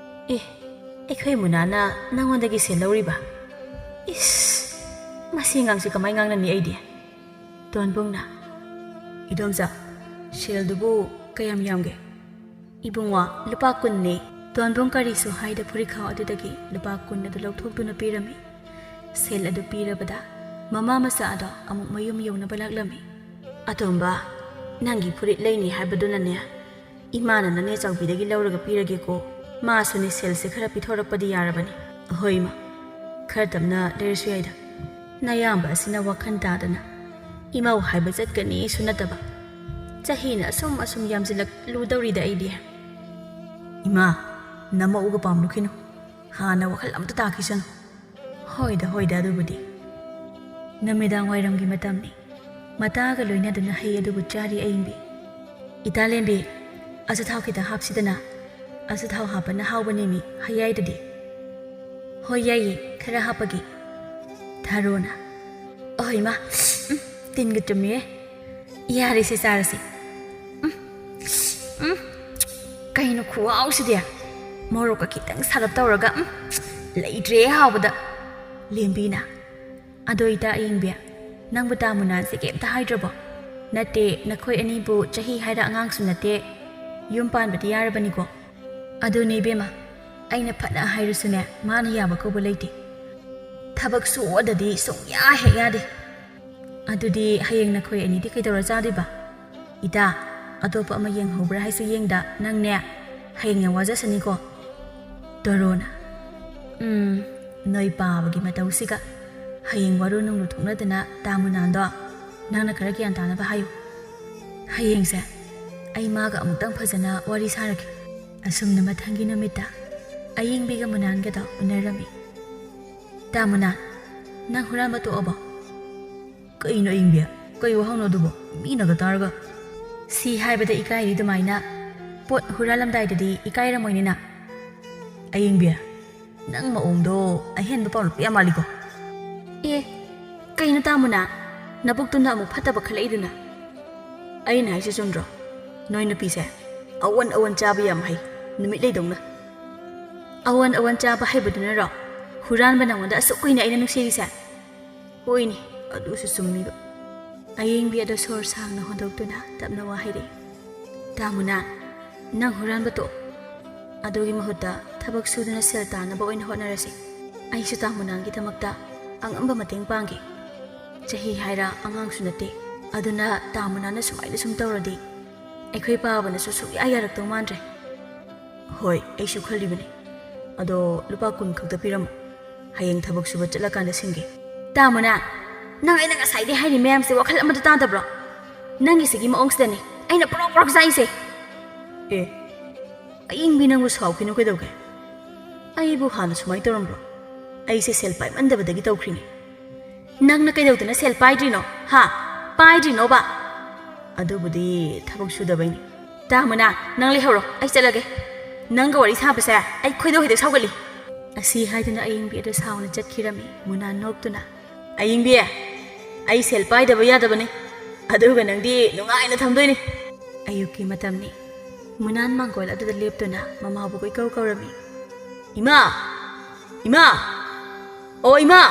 ꯑꯦ, ꯑꯩꯈꯣꯏ ꯃꯨꯅꯥꯅ ꯅꯉꯣꯟꯗꯒꯤ ꯁꯦꯜ ꯂꯧꯔꯤꯕ? ꯏꯁ, ꯃꯁꯤ ꯑꯉꯥꯡꯁꯤ ꯀꯃꯥꯏ ꯉꯥꯡꯅꯅꯤ ꯑꯩꯗꯤ? ꯇꯣꯟꯕꯨꯡꯅ, "ꯏꯗꯣꯝꯆꯥ, ꯁꯦꯜꯗꯨꯕꯨ ꯀꯌꯥꯝ ꯌꯥꯝꯒꯦ?" "ꯏꯕꯨꯡꯉꯣ, ꯂꯨꯄꯥ ꯀꯨꯟꯅꯦ꯫" ꯇꯣꯟꯕꯨꯡ ꯀꯔꯤꯁꯨ ꯍꯥꯏꯗ ꯐꯨꯔꯤꯠꯈꯥꯎ ꯑꯗꯨꯗꯒꯤ ꯂꯨꯄꯥ ꯀꯨꯟ ꯑꯗꯨ ꯂꯧꯊꯣꯛꯇꯨꯅ ꯄꯤꯔꯝꯃꯤ꯫ ꯁꯦꯜ ꯑꯗꯨ ꯄꯤꯔꯕꯗ ꯃꯃꯥ ꯃꯆꯥ ꯑꯗꯣ ꯑꯃꯨꯛ ꯃꯌꯨꯝ ꯌꯧꯅꯕ ꯂꯥꯛꯂꯝꯃꯤ꯫ "ꯑꯇꯣꯝꯕ, ꯅꯪꯒꯤ ꯐꯨꯔꯤꯠ ꯂꯩꯅꯤ ꯍꯥꯏꯕꯗꯨꯅꯅꯦ, ꯏꯃꯥꯅ ꯅꯅꯦ ꯆꯥꯎꯕꯤꯗꯒꯤ ꯂꯧꯔꯒ ꯄꯤꯔꯒꯦꯀꯣ꯫ ꯃꯥꯁꯨꯅꯦ ꯁꯦꯜꯁꯦ ꯈꯔ ꯄꯤꯊꯣꯔꯛꯄꯗꯤ ꯌꯥꯔꯕꯅꯤ꯫" "ꯍꯣꯏ ꯏꯃꯥ, ꯈꯔ ꯇꯞꯅ ꯂꯩꯔꯁꯨ ꯌꯥꯏꯗ꯫ ꯅꯌꯥꯝꯕ ꯑꯁꯤꯅ ꯋꯥꯈꯜ ꯇꯥꯗꯅ ꯏꯃꯧ ꯍꯥꯏꯕ ꯆꯠꯀꯅꯤꯁꯨ ꯅꯠꯇꯕ꯫ ꯆꯍꯤꯅ ꯑꯁꯨꯝ ꯑꯁꯨꯝ ꯌꯥꯝꯁꯤꯜꯂꯛꯂꯨꯗꯧꯔꯤꯗ ꯑꯩꯗꯤ꯫" "ꯏꯃꯥ, ꯅꯃꯧꯒ ꯄꯥꯝꯂꯨꯈꯤꯅꯨ꯫ ꯍꯥꯟꯅ ꯋꯥꯈꯜ ꯑꯝꯇ ꯇꯥꯈꯤꯁꯅꯨ꯫" "ꯍꯣꯏꯗ, ꯍꯣꯏꯗ, ꯑꯗꯨꯕꯨꯗꯤ꯫" ꯅꯨꯃꯤꯗꯥꯡ ꯋꯥꯏꯔꯝꯒꯤ ꯃꯇꯝꯅꯤ꯫ ꯃꯇꯥꯒ ꯂꯣꯏꯅꯗꯨꯅ ꯍꯩ ꯑꯗꯨꯕꯨ ꯆꯥꯔꯤ ꯑꯌꯤꯡꯕꯤ꯫ "ꯏꯇꯥꯂꯦꯝꯕꯤ, ꯑꯆꯥꯊꯥꯎ ꯈꯤꯇ ꯍꯥꯞꯁꯤꯗꯅ꯫ ꯑꯆꯥꯊꯥꯎ ꯍꯥꯞꯄꯅ ꯍꯥꯎꯕꯅꯦꯃꯤ ꯍꯩꯌꯥꯏꯗꯗꯤ꯫" "ꯍꯣꯏ ꯌꯥꯏꯌꯦ, ꯈꯔ ꯍꯥꯞꯄꯒꯦ꯫" ꯊꯔꯣꯅ, "ꯑꯍꯣꯏ ꯏꯃꯥ, ꯎꯝ, ꯇꯤꯟꯒ ꯆꯨꯝꯃꯤꯌꯦ꯫ ꯌꯥꯔꯦꯁꯦ, ꯆꯥꯔꯁꯤ꯫ ꯎꯝ, ꯎꯝ, ꯀꯩꯅꯣ ꯈꯨꯍꯥꯎꯁꯤꯗꯤ? ꯃꯣꯔꯣꯛꯀ ꯈꯤꯇꯪ ꯁꯥꯔꯞ ꯇꯧꯔꯒ, ꯎꯝ, ꯂꯩꯇ꯭ꯔꯦ ꯍꯥꯎꯕꯗ꯫" ꯂꯦꯝꯕꯤꯅ, "ꯑꯗꯣ ꯏꯇꯥ ꯑꯌꯤꯡꯕꯤ, ꯅꯪꯕꯨ ꯇꯥ ꯃꯨꯅꯥꯟꯁꯦ ꯀꯩꯝꯇ ꯍꯥꯏꯗ꯭ꯔꯕꯣ? ꯅꯠꯇꯦ, ꯅꯈꯣꯏ ꯑꯅꯤꯕꯨ ꯆꯍꯤ ꯍꯥꯏꯔ ꯑꯉꯥꯡꯁꯨ ꯅꯠꯇꯦ, ꯌꯨꯝ ꯄꯥꯟꯕꯗꯤ ꯌꯥꯔꯕꯅꯤꯀꯣ?" "ꯑꯗꯨꯅꯦ ꯏꯕꯦꯝꯃ, ꯑꯩꯅ ꯐꯅ ꯍꯥꯏꯔꯁꯨꯅꯦ, ꯃꯥꯅ ꯌꯥꯕ ꯀꯧꯕ ꯂꯩꯇꯦ꯫ ꯊꯕꯛ ꯁꯨꯑꯣꯗꯗꯤ ꯁꯨꯡꯌꯥ ꯍꯦꯛ ꯌꯥꯗꯦ꯫" "ꯑꯗꯨꯗꯤ ꯍꯌꯦꯡ ꯅꯈꯣꯏ ꯑꯅꯤꯗꯤ ꯀꯩꯗꯧꯔ ꯆꯥꯗꯣꯏꯕ? ꯏꯇꯥ, ꯑꯇꯣꯞꯄ ꯑꯃ ꯌꯦꯡꯍꯧꯕ꯭ꯔꯥ ꯍꯥꯏꯁꯨ ꯌꯦꯡꯗ, ꯅꯪꯅꯦ ꯍꯌꯦꯡ ꯌꯥꯝ ꯋꯥꯖꯁꯅꯤꯀꯣ꯫" ꯇꯣꯔꯣꯅ, "ꯎꯝ, ꯅꯣꯏ ꯄꯥꯕꯒꯤ ꯃꯇꯧꯁꯤꯒ꯫ ꯍꯌꯦꯡ ꯋꯥꯔꯨ ꯅꯨꯡꯂꯨ ꯊꯣꯛꯅꯗꯅ ꯇꯥ ꯃꯨꯅꯥꯟꯗꯣ ꯅꯪꯅ ꯈꯔ ꯒ꯭ꯌꯥꯟ ꯇꯥꯅꯕ ꯍꯥꯏꯌꯨ꯫ ꯍꯌꯦꯡꯁꯦ ꯑꯩ ꯃꯥꯒ ꯑꯃꯨꯛꯇꯪ ꯐꯖꯅ ꯋꯥꯔꯤ ꯁꯥꯔꯒꯦ꯫" ꯑꯁꯨꯝꯅ ꯃꯊꯪꯒꯤ ꯅꯨꯃꯤꯠꯇ ꯑꯌꯤꯡꯕꯤꯒ ꯃꯨꯅꯥꯟꯒꯗꯣ ꯎꯅꯔꯝꯃꯤ꯫ "ꯇꯥ ꯃꯨꯅꯥꯟ, ꯅꯪ ꯍꯨꯔꯥꯟꯕ ꯇꯣꯛꯑꯕꯣ?" "ꯀꯩꯅꯣ ꯑꯌꯤꯡꯕꯤ? ꯀꯩ ꯋꯥꯍꯪꯅꯣ ꯑꯗꯨꯕꯣ? ꯃꯤꯅꯒ ꯇꯥꯔꯒ꯫" "ꯁꯤ ꯍꯥꯏꯕꯗ ꯏꯀꯥꯏꯔꯤ ꯑꯗꯨꯃꯥꯏꯅ꯫ ꯄꯣꯠ ꯍꯨꯔꯥꯜꯂꯝꯗꯥꯏꯗꯗꯤ ꯏꯀꯥꯏꯔꯝꯃꯣꯏꯅꯤꯅ꯫" "ꯑꯌꯤꯡꯕꯤ, ꯅꯪ ꯃꯑꯣꯡꯗꯣ ꯑꯍꯦꯟꯕ ꯄꯥꯎ ꯅꯨꯄꯤ ꯌꯥꯝ ꯃꯥꯜꯂꯤꯀꯣ꯫" "ꯑꯦ, ꯀꯩꯅꯣ ꯇꯥꯃꯨꯅ? ꯅꯕꯨꯛꯇꯨꯅ ꯑꯃꯨꯛ ꯐꯠꯇꯕ ꯈꯜꯂꯛꯏꯗꯨꯅ?" "ꯑꯩꯅ ꯍꯥꯏꯁꯦ ꯆꯨꯝꯗ꯭ꯔꯣ? ꯅꯣꯏ ꯅꯨꯄꯤꯁꯦ ꯑꯋꯟ ꯑꯋꯟ ꯆꯥꯕ ꯌꯥꯝ ꯍꯩ, ꯅꯨꯃꯤꯠ ꯂꯩꯗꯧꯅ꯫ ꯑꯋꯟ ꯑꯋꯟ ꯆꯥꯕ ꯍꯩꯕꯗꯨꯅꯔꯣ ꯍꯨꯔꯥꯟꯕ ꯅꯪꯉꯣꯟꯗ ꯑꯁꯨꯛ ꯀꯨꯏꯅ ꯑꯩꯅ ꯅꯨꯡꯁꯤꯔꯤꯁꯦ? ꯍꯣꯏꯅꯦ, ꯑꯗꯨꯁꯨ ꯆꯨꯝꯃꯤꯕ꯫ ꯑꯌꯦꯡꯕꯤ ꯑꯗꯨ ꯁꯣꯔ ꯁꯥꯡꯅ ꯍꯣꯟꯗꯣꯛꯇꯨꯅ ꯇꯞꯅ ꯋꯥ ꯍꯥꯏꯔꯛꯏ꯫ "ꯇꯥꯃꯨꯅꯥ, ꯅꯪ ꯍꯨꯔꯥꯟꯕ ꯇꯣꯛ꯫ ꯑꯗꯨꯒꯤ ꯃꯍꯨꯠꯇ ꯊꯕꯛ ꯁꯨꯗꯨꯅ ꯁꯦꯜ ꯇꯥꯟꯅꯕ ꯑꯣꯏꯅ ꯍꯣꯠꯅꯔꯁꯤ꯫ ꯑꯩꯁꯨ ꯇꯥꯃꯨꯅꯥꯒꯤꯗꯃꯛꯇ ꯑꯉꯝꯕ ꯃꯇꯦꯡ ꯄꯥꯡꯒꯦ꯫ ꯆꯍꯤ ꯍꯥꯏꯔ ꯑꯉꯥꯡꯁꯨ ꯅꯠꯇꯦ꯫ ꯑꯗꯨꯅ ꯇꯥꯃꯨꯅꯥꯅ ꯁꯨꯃꯥꯏꯅ ꯁꯨꯝ ꯇꯧꯔꯗꯤ ꯑꯩꯈꯣꯏ ꯄꯥꯕꯅꯁꯨ ꯁꯨꯡꯌꯥ ꯌꯥꯔꯛꯇꯧ ꯃꯥꯟꯗ꯭ꯔꯦ꯫" "ꯍꯣꯏ, ꯑꯩꯁꯨ ꯈꯜꯂꯤꯕꯅꯤ꯫ ꯑꯗꯣ ꯂꯨꯄꯥ ꯀꯨꯟ ꯈꯛꯇ ꯄꯤꯔꯝꯃꯣ꯫ ꯍꯌꯦꯡ ꯊꯕꯛ ꯁꯨꯕ ꯆꯠꯂꯀꯥꯟꯗ ꯁꯤꯡꯒꯦ꯫" "ꯇꯥꯃꯨꯅꯥ, ꯅꯪ ꯑꯩꯅ ꯉꯁꯥꯏꯗꯩ ꯍꯥꯏꯔꯤ ꯃꯌꯥꯝꯁꯦ ꯋꯥꯈꯜ ꯑꯃꯠꯇ ꯇꯥꯗꯕ꯭ꯔꯣ? ꯅꯪꯒꯤꯁꯤꯒꯤ ꯃꯑꯣꯡꯁꯤꯗꯅꯤ ꯑꯩꯅ ꯄ꯭ꯔꯣꯛ ꯄ꯭ꯔꯣꯛ ꯆꯥꯛꯏꯁꯦ꯫" "ꯑꯦ, ꯑꯌꯤꯡꯕꯤ, ꯅꯪꯕꯨ ꯁꯥꯎꯈꯤꯅꯨ ꯀꯩꯗꯧꯒꯦ? ꯑꯩꯕꯨ ꯍꯥꯟꯅ ꯁꯨꯃꯥꯏꯅ ꯇꯧꯔꯝꯕ꯭ꯔꯣ? ꯑꯩꯁꯦ ꯁꯦꯜ ꯄꯥꯏꯃꯟꯗꯕꯗꯒꯤ ꯇꯧꯈ꯭ꯔꯤꯅꯤ꯫" "ꯅꯪꯅ ꯀꯩꯗꯧꯗꯅ ꯁꯦꯜ ꯄꯥꯏꯗ꯭ꯔꯤꯅꯣ? ꯍꯥ? ꯄꯥꯏꯗ꯭ꯔꯤꯅꯣꯕ?" "ꯑꯗꯨꯕꯨꯗꯤ ꯊꯕꯛ ꯁꯨꯗꯕꯩꯅꯤ꯫" "ꯇꯥꯃꯨꯅꯥ, ꯅꯪ ꯂꯩꯍꯧꯔꯣ, ꯑꯩ ꯆꯠꯂꯒꯦ꯫ ꯅꯪꯒ ꯋꯥꯔꯤ ꯁꯥꯕꯁꯦ ꯑꯩ ꯈꯣꯏꯗꯧ ꯍꯦꯛꯇ ꯁꯥꯎꯒꯠꯂꯤ꯫" ꯑꯁꯤ ꯍꯥꯏꯗꯨꯅ ꯑꯌꯤꯡꯕꯤ ꯑꯗꯨ ꯁꯥꯎꯅ ꯆꯠꯈꯤꯔꯝꯃꯤ꯫ ꯃꯨꯅꯥ ꯅꯣꯛꯇꯨꯅ, "ꯑꯌꯤꯡꯕꯤ, ꯑꯩ ꯁꯦꯜ ꯄꯥꯏꯗꯕ ꯌꯥꯗꯕꯅꯤ, ꯑꯗꯨꯒ ꯅꯪꯗꯤ ꯅꯨꯡꯉꯥꯏꯅ ꯊꯝꯗꯣꯏꯅꯤ꯫" ꯑꯌꯨꯛꯀꯤ ꯃꯇꯝꯅꯤ꯫ ꯃꯨꯅꯥꯟ ꯃꯥꯡꯒꯣꯜ ꯑꯗꯨꯗ ꯂꯦꯞꯇꯨꯅ ꯃꯃꯥꯕꯨ ꯀꯣꯏꯀꯧ ꯀꯧꯔꯝꯃꯤ꯫ "ꯏꯃꯥ! ꯏꯃꯥ! ꯑꯣ ꯏꯃꯥ!"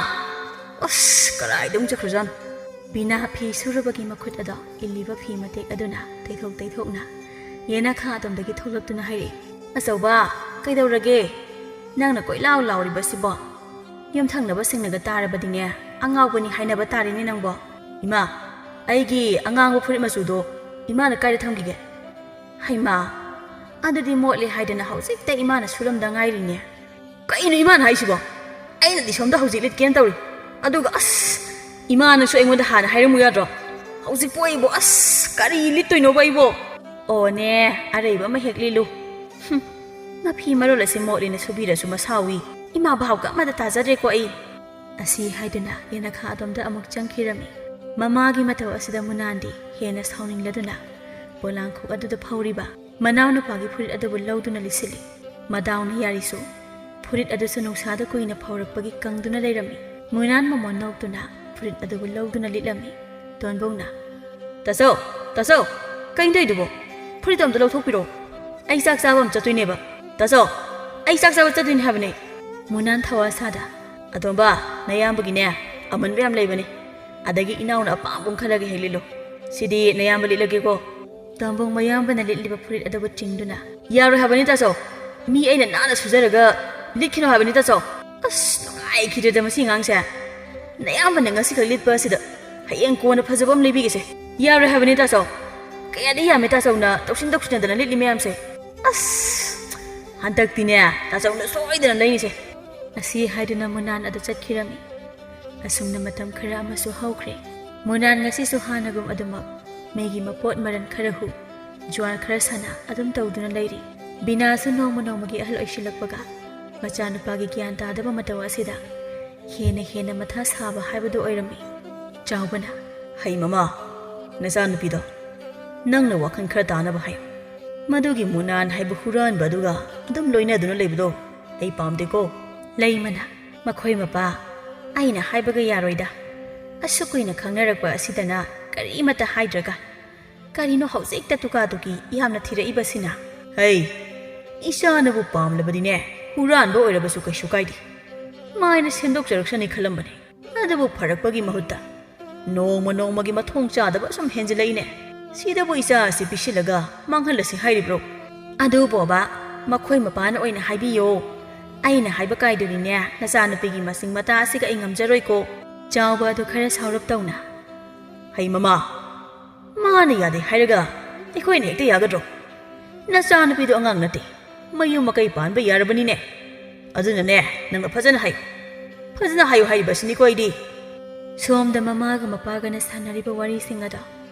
ꯑꯁ, ꯀꯔꯥꯏꯗ ꯑꯃꯨꯛ ꯆꯠꯈ꯭ꯔꯖꯥꯠꯅꯣ? ꯕꯤꯅꯥ ꯐꯤ ꯁꯨꯔꯨꯕꯒꯤ ꯃꯈꯨꯠ ꯑꯗꯣ ꯏꯜꯂꯤꯕ ꯐꯤ ꯃꯇꯦꯛ ꯑꯗꯨꯅ ꯇꯩꯊꯣꯛ ꯇꯩꯊꯣꯛꯅ ꯌꯦꯅꯈꯥ ꯑꯗꯣꯝꯗꯒꯤ ꯊꯣꯛꯂꯛꯇꯨꯅ ꯍꯥꯏꯔꯛꯏ꯫ "ꯑꯆꯧꯕ, ꯀꯩꯗꯧꯔꯒꯦ? ꯅꯪꯅ ꯀꯣꯏꯂꯥꯎ ꯂꯥꯎꯔꯤꯕꯁꯤꯕꯣ? ꯌꯨꯝꯊꯪꯅꯕꯁꯤꯡꯅꯒ ꯇꯥꯔꯕꯗꯤꯅꯦ, ꯑꯉꯥꯎꯕꯅꯤ ꯍꯥꯏꯅꯕ ꯇꯥꯔꯦꯅꯦ ꯅꯪꯕꯣ꯫" "ꯏꯃꯥ, ꯑꯩꯒꯤ ꯑꯉꯥꯡꯕ ꯐꯨꯔꯤꯠ ꯃꯆꯨꯗꯣ ꯏꯃꯥꯅ ꯀꯥꯏꯗ ꯊꯝꯈꯤꯒꯦ?" "ꯍꯩꯃꯥ, ꯑꯗꯨꯗꯤ ꯃꯣꯠꯂꯦ ꯍꯥꯏꯗꯅ ꯍꯧꯖꯤꯛꯇ ꯏꯃꯥꯅ ꯁꯨꯔꯝꯗ ꯉꯥꯏꯔꯤꯅꯦ꯫" "ꯀꯩꯅꯣ ꯏꯃꯥꯅ ꯍꯥꯏꯁꯤꯕꯣ? ꯑꯩꯅꯗꯤ ꯁꯣꯝꯗ ꯍꯧꯖꯤꯛ ꯂꯤꯠꯀꯦꯅ ꯇꯧꯔꯤ, ꯑꯗꯨꯒ ꯑꯁ, ꯏꯃꯥꯅꯁꯨ ꯑꯩꯉꯣꯟꯗ ꯍꯥꯟꯅ ꯍꯥꯏꯔꯝꯃꯨ ꯌꯥꯗ꯭ꯔꯣ? ꯍꯧꯖꯤꯛꯄꯨ ꯑꯩꯕꯨ ꯑꯁ ꯀꯔꯤ ꯂꯤꯠꯇꯣꯏꯅꯣꯕ ꯑꯩꯕꯣ?" "ꯑꯣꯅꯦ, ꯑꯔꯩꯕ ꯑꯃ ꯍꯦꯛ ꯂꯤꯠꯂꯨ꯫ ꯍꯨꯝ, ꯃꯐꯤ ꯃꯔꯣꯜ ꯑꯁꯤ ꯃꯣꯠꯂꯦꯅ ꯁꯨꯕꯤꯔꯁꯨ ꯃꯁꯥꯎꯏ꯫ ꯏꯃꯥ ꯚꯥꯎꯒ ꯑꯃꯗ ꯇꯥꯖꯗ꯭ꯔꯦꯀꯣ ꯑꯩ꯫" ꯑꯁꯤ ꯍꯥꯏꯗꯨꯅ ꯌꯦꯅꯈꯥ ꯑꯗꯣꯝꯗ ꯑꯃꯨꯛ ꯆꯪꯈꯤꯔꯝꯃꯤ꯫ ꯃꯃꯥꯒꯤ ꯃꯇꯧ ꯑꯁꯤꯗ ꯃꯨꯅꯥꯟꯗꯤ ꯍꯦꯟꯅ ꯁꯥꯎꯅꯤꯡꯂꯗꯨꯅ ꯄꯣꯂꯥꯡꯈꯣꯛ ꯑꯗꯨꯗ ꯐꯧꯔꯤꯕ ꯃꯅꯥꯎꯅꯨꯄꯥꯒꯤ ꯐꯨꯔꯤꯠ ꯑꯗꯨꯕꯨ ꯂꯧꯗꯨꯅ ꯂꯤꯠꯁꯤꯜꯂꯤ꯫ ꯃꯗꯥꯎꯅ ꯌꯥꯔꯤꯁꯨ ꯐꯨꯔꯤꯠ ꯑꯗꯨꯁꯨ ꯅꯨꯡꯁꯥꯗ ꯀꯨꯏꯅ ꯐꯧꯔꯛꯄꯒꯤ ꯀꯪꯗꯨꯅ ꯂꯩꯔꯝꯃꯤ꯫ ꯃꯨꯅꯥꯟ ꯃꯃꯣꯟ ꯅꯣꯛꯇꯨꯅ ꯐꯨꯔꯤꯠ ꯑꯗꯨꯕꯨ ꯂꯧꯗꯨꯅ ꯂꯤꯠꯂꯝꯃꯤ꯫ ꯇꯣꯟꯕꯧꯅ, "ꯇꯥꯆꯧ, ꯇꯥꯆꯧ, ꯀꯩꯅꯣ ꯇꯧꯔꯤꯗꯨꯕꯣ? ꯐꯨꯔꯤꯠꯇꯣ ꯑꯝꯇ ꯂꯧꯊꯣꯛꯄꯤꯔꯣ꯫ ꯑꯩ ꯆꯥꯛ ꯆꯥꯕ ꯑꯃ ꯆꯠꯇꯣꯏꯅꯦꯕ꯫ ꯇꯥꯆꯧ, ꯑꯩ ꯆꯥꯛ ꯆꯥꯕ ꯆꯠꯇꯣꯏꯅꯦ ꯍꯥꯏꯕꯅꯦ꯫ ꯃꯨꯅꯥꯟ ꯊꯋꯥ ꯁꯥꯗ, "ꯑꯇꯣꯝꯕ, ꯅꯌꯥꯝꯕꯒꯤꯅꯦ ꯑꯃꯟꯕ ꯌꯥꯝ ꯂꯩꯕꯅꯦ, ꯑꯗꯒꯤ ꯏꯅꯥꯎꯅ ꯑꯄꯥꯝꯕ ꯑꯃ ꯈꯜꯂꯒ ꯍꯦꯛ ꯂꯤꯠꯂꯣ꯫ ꯁꯤꯗꯤ ꯅꯌꯥꯝꯕ ꯂꯤꯠꯂꯒꯦꯀꯣ꯫" ꯇꯣꯝꯕꯣꯡ ꯃꯌꯥꯝꯕꯅ ꯂꯤꯠꯂꯤꯕ ꯐꯨꯔꯤꯠ ꯑꯗꯨꯕꯨ ꯆꯤꯡꯗꯨꯅ, "ꯌꯥꯔꯣꯏ ꯍꯥꯏꯕꯅꯤ ꯇꯥꯆꯧ, ꯃꯤ ꯑꯩꯅ ꯅꯥꯟꯅ ꯁꯨꯖꯔꯒ ꯂꯤꯠꯈꯤꯅꯣ ꯍꯥꯏꯕꯅꯤ ꯇꯥꯆꯧ꯫ ꯑꯁ, ꯅꯨꯡꯉꯥꯏꯈꯤꯗ꯭ꯔꯦꯗ ꯃꯁꯤ ꯑꯉꯥꯡꯁꯦ꯫ ꯅꯌꯥꯝꯕꯅ ꯉꯁꯤꯈꯛ ꯂꯤꯠꯄ ꯑꯁꯤꯗ ꯍꯌꯦꯡ ꯀꯣꯟꯅ ꯐꯖꯕ ꯑꯃ ꯂꯩꯕꯤꯒꯦꯁꯦ꯫ ꯌꯥꯔꯣꯏ ꯍꯥꯏꯕꯅꯤ ꯇꯥꯆꯧ꯫ ꯀꯌꯥꯗꯤ ꯌꯥꯝꯃꯤ ꯇꯥꯆꯧꯅ ꯇꯧꯁꯤꯟ ꯇꯧꯁꯤꯟꯅꯗꯅ ꯂꯤꯠꯂꯤ ꯃꯌꯥꯝꯁꯦ꯫ ꯑꯁ, ꯍꯟꯗꯛꯇꯤꯅꯦ ꯇꯥꯆꯧꯅ ꯁꯣꯏꯗꯅ ꯂꯩꯅꯤꯁꯦ꯫" ꯑꯁꯤ ꯍꯥꯏꯗꯨꯅ ꯃꯨꯅꯥꯟ ꯑꯗꯨ ꯆꯠꯈꯤꯔꯝꯃꯤ꯫ ꯑꯁꯨꯝꯅ ꯃꯇꯝ ꯈꯔ ꯑꯃꯁꯨ ꯍꯧꯈ꯭ꯔꯦ꯫ ꯃꯨꯅꯥꯟ ꯉꯁꯤꯁꯨ ꯍꯥꯟꯅꯒꯨꯝ ꯑꯗꯨꯃꯛ ꯃꯩꯒꯤ ꯃꯄꯣꯠ ꯃꯔꯟ ꯈꯔ ꯍꯨ, ꯖ꯭ꯋꯥꯔ ꯈꯔ ꯁꯥꯟꯅ ꯑꯗꯨꯝ ꯇꯧꯗꯨꯅ ꯂꯩꯔꯤ꯫ ꯕꯤꯅꯥꯁꯨ ꯅꯣꯡꯃ ꯅꯣꯡꯃꯒꯤ ꯑꯍꯜ ꯑꯣꯏꯁꯤꯜꯂꯛꯄꯒ ꯃꯆꯥꯅꯨꯄꯥꯒꯤ ꯒ꯭ꯌꯥꯟ ꯇꯥꯗꯕ ꯃꯇꯧ ꯑꯁꯤꯗ ꯍꯦꯟꯅ ꯍꯦꯟꯅ ꯃꯊꯥ ꯁꯥꯕ ꯍꯥꯏꯕꯗꯨ ꯑꯣꯏꯔꯝꯃꯤ꯫ ꯆꯥꯎꯕꯅ, "ꯍꯩ ꯃꯃꯥ, ꯅꯆꯥꯅꯨꯄꯤꯗꯣ ꯅꯪꯅ ꯋꯥꯈꯜ ꯈꯔ ꯇꯥꯅꯕ ꯍꯥꯏꯌꯨ꯫ ꯃꯗꯨꯒꯤ ꯃꯨꯅꯥꯟ ꯍꯥꯏꯕ ꯍꯨꯔꯥꯟꯕ ꯑꯗꯨꯒ ꯑꯗꯨꯝ ꯂꯣꯏꯅꯗꯨꯅ ꯂꯩꯕꯗꯣ ꯑꯩ ꯄꯥꯝꯗꯦꯀꯣ꯫" ꯂꯩꯃꯅ, "ꯃꯈꯣꯏ ꯃꯄꯥ, ꯑꯩꯅ ꯍꯥꯏꯕꯒ ꯌꯥꯔꯣꯏꯗ꯫ ꯑꯁꯨꯛ ꯀꯨꯏꯅ ꯈꯪꯅꯔꯛꯄ ꯑꯁꯤꯗꯅ ꯀꯔꯤꯃꯠꯇ ꯍꯥꯏꯗ꯭ꯔꯒ ꯀꯔꯤꯅꯣ ꯍꯧꯖꯤꯛꯇ ꯇꯨꯀꯥ ꯇꯨꯀꯤ ꯌꯥꯝꯅ ꯊꯤꯔꯛꯏꯕꯁꯤꯅ?" "ꯍꯩ, ꯏꯆꯥꯅꯕꯨ ꯄꯥꯝꯂꯕꯗꯤꯅꯦ, ꯍꯨꯔꯥꯟꯕ ꯑꯣꯏꯔꯕꯁꯨ ꯀꯩꯁꯨ ꯀꯥꯏꯗꯦ꯫ ꯃꯥꯏꯅ ꯁꯦꯝꯗꯣꯛꯆꯔꯛꯁꯅꯤ ꯈꯜꯂꯝꯕꯅꯤ꯫ ꯑꯗꯨꯕꯨ ꯐꯔꯛꯄꯒꯤ ꯃꯍꯨꯠꯇ ꯅꯣꯡꯃ ꯅꯣꯡꯃꯒꯤ ꯃꯊꯣꯡ ꯆꯥꯗꯕ ꯁꯨꯝ ꯍꯦꯟꯖꯤꯜꯂꯛꯏꯅꯦ꯫ ꯁꯤꯗꯕꯨ ꯏꯆꯥ ꯑꯁꯤ ꯄꯤꯁꯤꯜꯂꯒ ꯃꯥꯡꯍꯜꯂꯁꯤ ꯍꯥꯏꯔꯤꯕ꯭ꯔꯣ?" "ꯑꯗꯨ ꯕꯣꯕꯥ, ꯃꯈꯣꯏ ꯃꯄꯥꯅ ꯑꯣꯏꯅ ꯍꯥꯏꯕꯤꯌꯣ꯫ ꯑꯩꯅ ꯍꯥꯏꯕ ꯀꯥꯏꯗꯨꯅꯤꯅꯦ, ꯅꯆꯥꯅꯨꯄꯤꯒꯤ ꯃꯁꯤꯡ ꯃꯇꯥ ꯑꯁꯤꯒ ꯑꯩ ꯉꯝꯖꯔꯣꯏꯀꯣ꯫" ꯆꯥꯎꯕ ꯑꯗꯨ ꯈꯔ ꯁꯥꯎꯔꯞ ꯇꯧꯅ, "ꯍꯩ ꯃꯃꯥ, ꯃꯥꯅ ꯌꯥꯗꯦ ꯍꯥꯏꯔꯒ ꯑꯩꯈꯣꯏꯅ ꯍꯦꯛꯇ ꯌꯥꯒꯗ꯭ꯔꯣ? ꯅꯆꯥꯅꯨꯄꯤꯗꯣ ꯑꯉꯥꯡ ꯅꯠꯇꯦ, ꯃꯌꯨꯝ ꯃꯀꯩ ꯄꯥꯟꯕ ꯌꯥꯔꯕꯅꯤꯅꯦ꯫ ꯑꯗꯨꯅꯅꯦ, ꯅꯪꯅ ꯐꯖꯅ ꯍꯥꯏꯌꯨ꯫ ꯐꯖꯅ ꯍꯥꯏꯌꯨ ꯍꯥꯏꯔꯤꯕꯁꯤꯅꯤꯀꯣ ꯑꯩꯗꯤ꯫" ꯁꯣꯝꯗ ꯃꯃꯥꯒ ꯃꯄꯥꯒꯅ ꯁꯥꯟꯅꯔꯤꯕ ꯋꯥꯔꯤꯁꯤꯡ ꯑꯗꯣ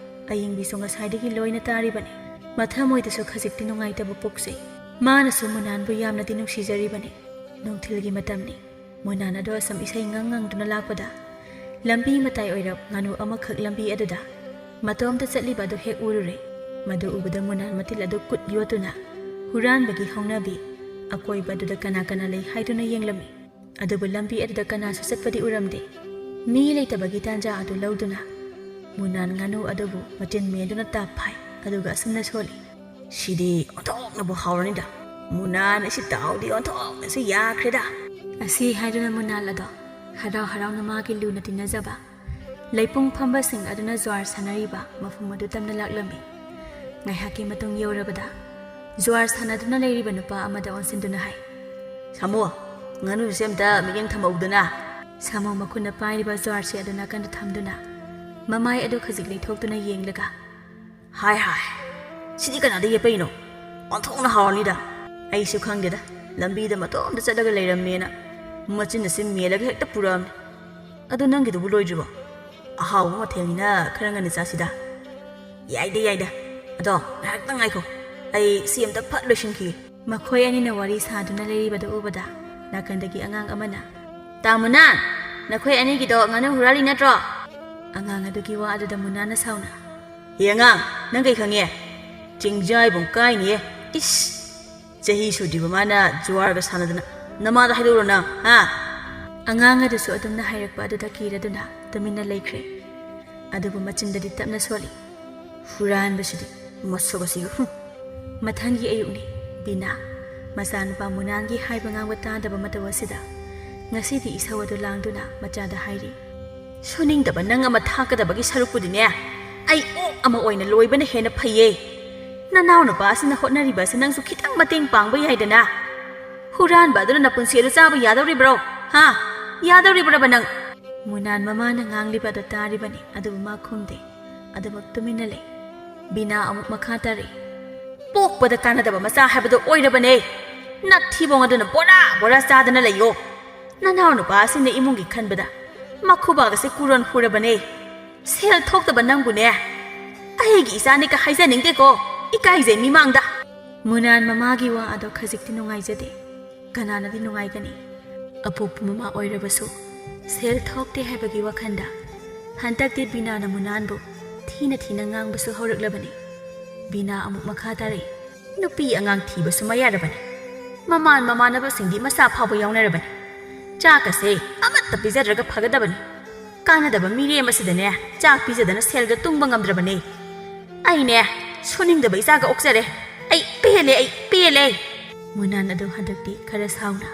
ꯑꯌꯤꯡꯕꯤꯁꯨ ꯉꯁꯥꯏꯗꯒꯤ ꯂꯣꯏꯅ ꯇꯥꯔꯤꯕꯅꯤ꯫ ꯃꯊꯃꯣꯏꯗꯁꯨ ꯈꯖꯤꯛꯇꯤ ꯅꯨꯡꯉꯥꯏꯇꯕ ꯄꯣꯛꯆꯩ꯫ ꯃꯥꯅꯁꯨ ꯃꯨꯅꯥꯟꯕꯨ ꯌꯥꯝꯅꯗꯤ ꯅꯨꯡꯁꯤꯖꯔꯤꯕꯅꯤ꯫ ꯅꯨꯡꯊꯤꯜꯒꯤ ꯃꯇꯝꯅꯤ꯫ ꯃꯨꯅꯥꯟ ꯑꯗꯣ ꯑꯁꯨꯝ ꯏꯁꯩ ꯉꯪ ꯉꯪꯗꯨꯅ ꯂꯥꯛꯄꯗ, ꯂꯝꯕꯤ ꯃꯇꯥꯏ ꯑꯣꯏꯔꯞ ꯉꯥꯅꯨ ꯑꯃꯈꯛ ꯂꯝꯕꯤ ꯑꯗꯨꯗ ꯃꯇꯣꯝꯇ ꯆꯠꯂꯤꯕ ꯑꯗꯨ ꯍꯦꯛ ꯎꯔꯨꯔꯦ꯫ ꯃꯗꯨ ꯎꯕꯗ ꯃꯨꯅꯥꯟ ꯃꯇꯤꯜ ꯑꯗꯨ ꯀꯨꯠ ꯌꯣꯠꯇꯨꯅ ꯍꯨꯔꯥꯟꯕꯒꯤ ꯍꯧꯅꯕꯤ ꯑꯀꯣꯏꯕ ꯑꯗꯨꯗ ꯀꯅꯥ ꯀꯅꯥ ꯂꯩ ꯍꯥꯏꯗꯨꯅ ꯌꯦꯡꯂꯝꯃꯤ꯫ ꯑꯗꯨꯕꯨ ꯂꯝꯕꯤ ꯑꯗꯨꯗ ꯀꯅꯥꯁꯨ ꯆꯠꯄꯗꯤ ꯎꯔꯝꯗꯦ꯫ ꯃꯤ ꯂꯩꯇꯕꯒꯤ ꯇꯥꯟꯖꯥ ꯑꯗꯨ ꯂꯧꯗꯨꯅ ꯃꯨꯅꯥꯟ ꯉꯥꯅꯨ ꯑꯗꯨꯕꯨ ꯃꯆꯤꯟ ꯃꯦꯟꯗꯨꯅ ꯇꯥꯞ ꯐꯥꯏ, ꯑꯗꯨꯒ ꯑꯁꯨꯝꯅ ꯁꯣꯜꯂꯤ, "ꯁꯤꯗꯤ ꯑꯣꯟꯊꯣꯛꯅꯕꯨ ꯍꯥꯎꯔꯅꯤꯗ꯫ ꯃꯨꯅꯥꯟ ꯑꯁꯤ ꯗꯥꯎꯗꯤ ꯑꯣꯟꯊꯣꯛꯅꯁꯨ ꯌꯥꯈ꯭ꯔꯦꯗ"꯫ ꯑꯁꯤ ꯍꯥꯏꯗꯨꯅ ꯃꯨꯅꯥꯟ ꯑꯗꯣ ꯍꯔꯥꯎ ꯍꯔꯥꯎꯅ ꯃꯥꯒꯤ ꯂꯨꯅ ꯇꯤꯟꯅꯖꯕ ꯂꯩꯄꯨꯡ ꯐꯝꯕꯁꯤꯡ ꯑꯗꯨꯅ ꯖ꯭ꯋꯥꯔ ꯁꯥꯟꯅꯔꯤꯕ ꯃꯐꯝ ꯑꯗꯨ ꯇꯝꯅ ꯂꯥꯛꯂꯝꯃꯤ꯫ ꯉꯥꯏꯍꯥꯛꯀꯤ ꯃꯇꯨꯡ ꯌꯧꯔꯕꯗ ꯖ꯭ꯋꯥꯔ ꯁꯥꯟꯅꯗꯨꯅ ꯂꯩꯔꯤꯕ ꯅꯨꯄꯥ ꯑꯃꯗ ꯑꯣꯟꯁꯤꯟꯗꯨꯅ ꯍꯥꯏ, "ꯁꯥꯃꯨ, ꯉꯥꯅꯨꯁꯦ ꯑꯝꯇ ꯃꯤꯠꯌꯦꯡ ꯊꯝꯍꯧꯗꯅ"꯫ ꯁꯥꯃꯨ ꯃꯈꯨꯠꯅ ꯄꯥꯏꯔꯤꯕ ꯖ꯭ꯋꯥꯔꯁꯦ ꯑꯗꯨ ꯅꯥꯀꯟꯗ ꯊꯝꯗꯨꯅ ꯃꯃꯥꯏ ꯑꯗꯨ ꯈꯖꯤꯛ ꯂꯩꯊꯣꯛꯇꯨꯅ ꯌꯦꯡꯂꯒ, "ꯍꯥꯏ ꯍꯥꯏ, ꯁꯤꯗꯤ ꯀꯅꯥꯗ ꯌꯦꯞꯄꯩꯅꯣ? ꯑꯣꯟꯊꯣꯛꯅ ꯍꯥꯎꯔꯅꯤꯗ꯫ ꯑꯩꯁꯨ ꯈꯪꯗꯦꯗ, ꯂꯝꯕꯤꯗ ꯃꯇꯣꯝꯇ ꯆꯠꯂꯒ ꯂꯩꯔꯝꯃꯦꯅ ꯃꯆꯤꯟ ꯑꯁꯤ ꯃꯦꯜꯂꯒ ꯍꯦꯛꯇ ꯄꯨꯔꯛꯑꯝꯅꯤ꯫ ꯑꯗꯣ ꯅꯪꯒꯤꯗꯨꯕꯨ ꯂꯣꯏꯗ꯭ꯔꯤꯕꯣ? ꯑꯍꯥꯎꯕ ꯃꯊꯦꯜꯅꯤꯅ ꯈꯔ ꯉꯟꯅ ꯆꯥꯁꯤꯗ"꯫ "ꯌꯥꯏꯗ ꯌꯥꯏꯗ꯫ ꯑꯗꯣ ꯉꯥꯏꯍꯥꯛꯇꯪ ꯉꯥꯏꯈꯣ, ꯑꯩ ꯁꯤ ꯑꯝꯇ ꯐꯠ ꯂꯣꯏꯁꯤꯟꯈꯤꯒꯦ"꯫ ꯃꯈꯣꯏ ꯑꯅꯤꯅ ꯋꯥꯔꯤ ꯁꯥꯗꯨꯅ ꯂꯩꯔꯤꯕꯗꯨ ꯎꯕꯗ ꯅꯥꯀꯟꯗꯒꯤ ꯑꯉꯥꯡ ꯑꯃꯅ, "ꯇꯥ ꯃꯨꯅꯥꯟ, ꯅꯈꯣꯏ ꯑꯅꯤꯒꯤꯗꯣ ꯉꯥꯅꯨ ꯍꯨꯔꯥꯜꯂꯤ ꯅꯠꯇ꯭ꯔꯣ?" ꯑꯉꯥꯡ ꯑꯗꯨꯒꯤ ꯋꯥ ꯑꯗꯨꯗ ꯃꯨꯅꯥꯟꯅ ꯁꯥꯎꯅ, "ꯍꯦ ꯑꯉꯥꯡ, ꯅꯪ ꯀꯩ ꯈꯪꯉꯦ? ꯆꯤꯡꯖꯥꯏꯕꯨꯡ ꯀꯥꯏꯅꯤꯌꯦ꯫ ꯏꯁ! ꯆꯍꯤ ꯁꯨꯗ꯭ꯔꯤꯕ ꯃꯥꯅ ꯖꯨꯋꯥꯔꯒ ꯁꯥꯟꯅꯗꯅ ꯅꯃꯥꯗ ꯍꯥꯏꯗꯣꯛꯎꯔꯣ ꯅꯪ, ꯍꯥ?" ꯑꯉꯥꯡ ꯑꯗꯨꯁꯨ ꯑꯗꯨꯝꯅ ꯍꯥꯏꯔꯛꯄ ꯑꯗꯨꯗ ꯀꯤꯔꯗꯨꯅ ꯇꯨꯃꯤꯟꯅ ꯂꯩꯈ꯭ꯔꯦ꯫ ꯑꯗꯨꯕꯨ ꯃꯆꯤꯟꯗꯗꯤ ꯇꯞꯅ ꯁꯣꯜꯂꯤ, "ꯍꯨꯔꯥꯟꯕꯁꯤꯗꯤ, ꯃꯁꯛ ꯑꯁꯤꯒ, ꯍꯨꯝ!" ꯃꯊꯪꯒꯤ ꯑꯌꯨꯛꯅꯤ꯫ ꯕꯤꯅꯥ, ꯃꯆꯥꯅꯨꯄꯥ ꯃꯨꯅꯥꯟꯒꯤ ꯍꯥꯏꯕ ꯉꯥꯡꯕ ꯇꯥꯗꯕ ꯃꯇꯧ ꯑꯁꯤꯗ ꯉꯁꯤꯗꯤ ꯏꯁꯧ ꯑꯗꯨ ꯂꯥꯡꯗꯨꯅ ꯃꯆꯥꯗ ꯍꯥꯏꯔꯤ, "ꯁꯨꯅꯤꯡꯗꯕ ꯅꯪ ꯑꯃ ꯊꯥꯛꯀꯗꯕꯒꯤ ꯁꯔꯨꯛꯄꯨꯗꯤꯅꯦ, ꯑꯩ ꯑꯣꯛ ꯑꯃ ꯑꯣꯏꯅ ꯂꯣꯏꯕꯅ ꯍꯦꯟꯅ ꯐꯩꯌꯦ꯫ ꯅꯅꯥꯎꯅꯨꯄꯥ ꯑꯁꯤꯅ ꯍꯣꯠꯅꯔꯤꯕ ꯑꯁꯤ ꯅꯪꯁꯨ ꯈꯤꯇꯪ ꯃꯇꯦꯡ ꯄꯥꯡꯕ ꯌꯥꯏꯗꯅ꯫ ꯍꯨꯔꯥꯟꯕ ꯑꯗꯨꯅ ꯅꯄꯨꯟꯁꯤ ꯑꯗꯨ ꯆꯥꯕ ꯌꯥꯗꯧꯔꯤꯕ꯭ꯔꯣ? ꯍꯥ? ꯌꯥꯗꯧꯔꯤꯕ꯭ꯔꯕ ꯅꯪ?" ꯃꯨꯅꯥꯟ ꯃꯃꯥꯅ ꯉꯥꯡꯂꯤꯕ ꯑꯗꯨ ꯇꯥꯔꯤꯕꯅꯤ, ꯑꯗꯨꯕꯨ ꯃꯥ ꯈꯨꯝꯗꯦ꯫ ꯑꯗꯨꯃꯛ ꯇꯨꯃꯤꯟꯅ ꯂꯩ꯫ ꯕꯤꯅꯥ ꯑꯃꯨꯛ ꯃꯈꯥ ꯇꯥꯔꯛꯏ, "ꯄꯣꯛꯄꯗ ꯀꯥꯟꯅꯗꯕ ꯃꯆꯥ ꯍꯥꯏꯕꯗꯨ ꯑꯣꯏꯔꯕꯅꯦ꯫ ꯅꯊꯤꯕꯣꯡ ꯑꯗꯨꯅ ꯕꯣꯔꯥ ꯕꯣꯔꯥ ꯆꯥꯗꯅ ꯂꯩꯌꯣ꯫ ꯅꯅꯥꯎꯅꯨꯄꯥ ꯑꯁꯤꯅ ꯏꯃꯨꯡꯒꯤ ꯈꯟꯕꯗ ꯃꯈꯨꯕꯥꯛ ꯑꯁꯤ ꯀꯨꯔꯣꯟ ꯍꯨꯔꯕꯅꯦ꯫ ꯁꯦꯜ ꯊꯣꯛꯇꯕ ꯅꯪꯕꯨꯅꯦ ꯑꯩꯒꯤ ꯏꯆꯥꯅꯤꯒ ꯍꯥꯏꯖꯅꯤꯡꯗꯦꯀꯣ, ꯏꯀꯥꯏꯖꯩ ꯃꯤꯃꯥꯡꯗ"꯫ ꯃꯨꯅꯥꯟ ꯃꯃꯥꯒꯤ ꯋꯥ ꯑꯗꯣ ꯈꯖꯤꯛꯇꯤ ꯅꯨꯡꯉꯥꯏꯖꯗꯦ꯫ ꯀꯅꯥꯅꯗꯤ ꯅꯨꯡꯉꯥꯏꯒꯅꯤ? ꯑꯄꯣꯛꯄ ꯃꯃꯥ ꯑꯣꯏꯔꯕꯁꯨ ꯁꯦꯜ ꯊꯣꯛꯇꯦ ꯍꯥꯏꯕꯒꯤ ꯋꯥꯈꯜꯗ ꯍꯟꯗꯛꯇꯤ ꯕꯤꯅꯥꯅ ꯃꯨꯅꯥꯟꯕꯨ ꯊꯤꯅ ꯊꯤꯅ ꯉꯥꯡꯕꯁꯨ ꯍꯧꯔꯛꯂꯕꯅꯤ꯫ ꯕꯤꯅꯥ ꯑꯃꯨꯛ ꯃꯈꯥ ꯇꯥꯔꯛꯏ, "ꯅꯨꯄꯤ ꯑꯉꯥꯡ ꯊꯤꯕꯁꯨ ꯃꯌꯥꯔꯕꯅꯤ꯫ ꯃꯃꯥꯟ ꯃꯃꯥꯟꯅꯕꯁꯤꯡꯗꯤ ꯃꯆꯥ ꯐꯥꯎꯕ ꯌꯥꯎꯅꯔꯕꯅꯤ꯫ ꯆꯥꯛ ꯑꯁꯦ ꯑꯃꯠꯇ ꯄꯤꯖꯗ꯭ꯔꯒ ꯐꯒꯗꯕꯅꯤ꯫ ꯀꯥꯟꯅꯗꯕ ꯃꯤꯔꯦꯝ ꯑꯁꯤꯗꯅꯦ ꯆꯥꯛ ꯄꯤꯖꯗꯅ ꯁꯦꯜꯒ ꯇꯨꯡꯕ ꯉꯝꯗ꯭ꯔꯕꯅꯦ꯫ ꯑꯩꯅꯦ ꯁꯨꯅꯤꯡꯗꯕ ꯏꯆꯥꯒ ꯑꯣꯛꯆꯔꯦ꯫ ꯑꯩ ꯄꯦꯜꯂꯦ, ꯑꯩ ꯄꯦꯜꯂꯦ꯫ ꯃꯨꯅꯥꯟ ꯑꯗꯨ ꯍꯟꯗꯛꯇꯤ ꯈꯔ ꯁꯥꯎꯅ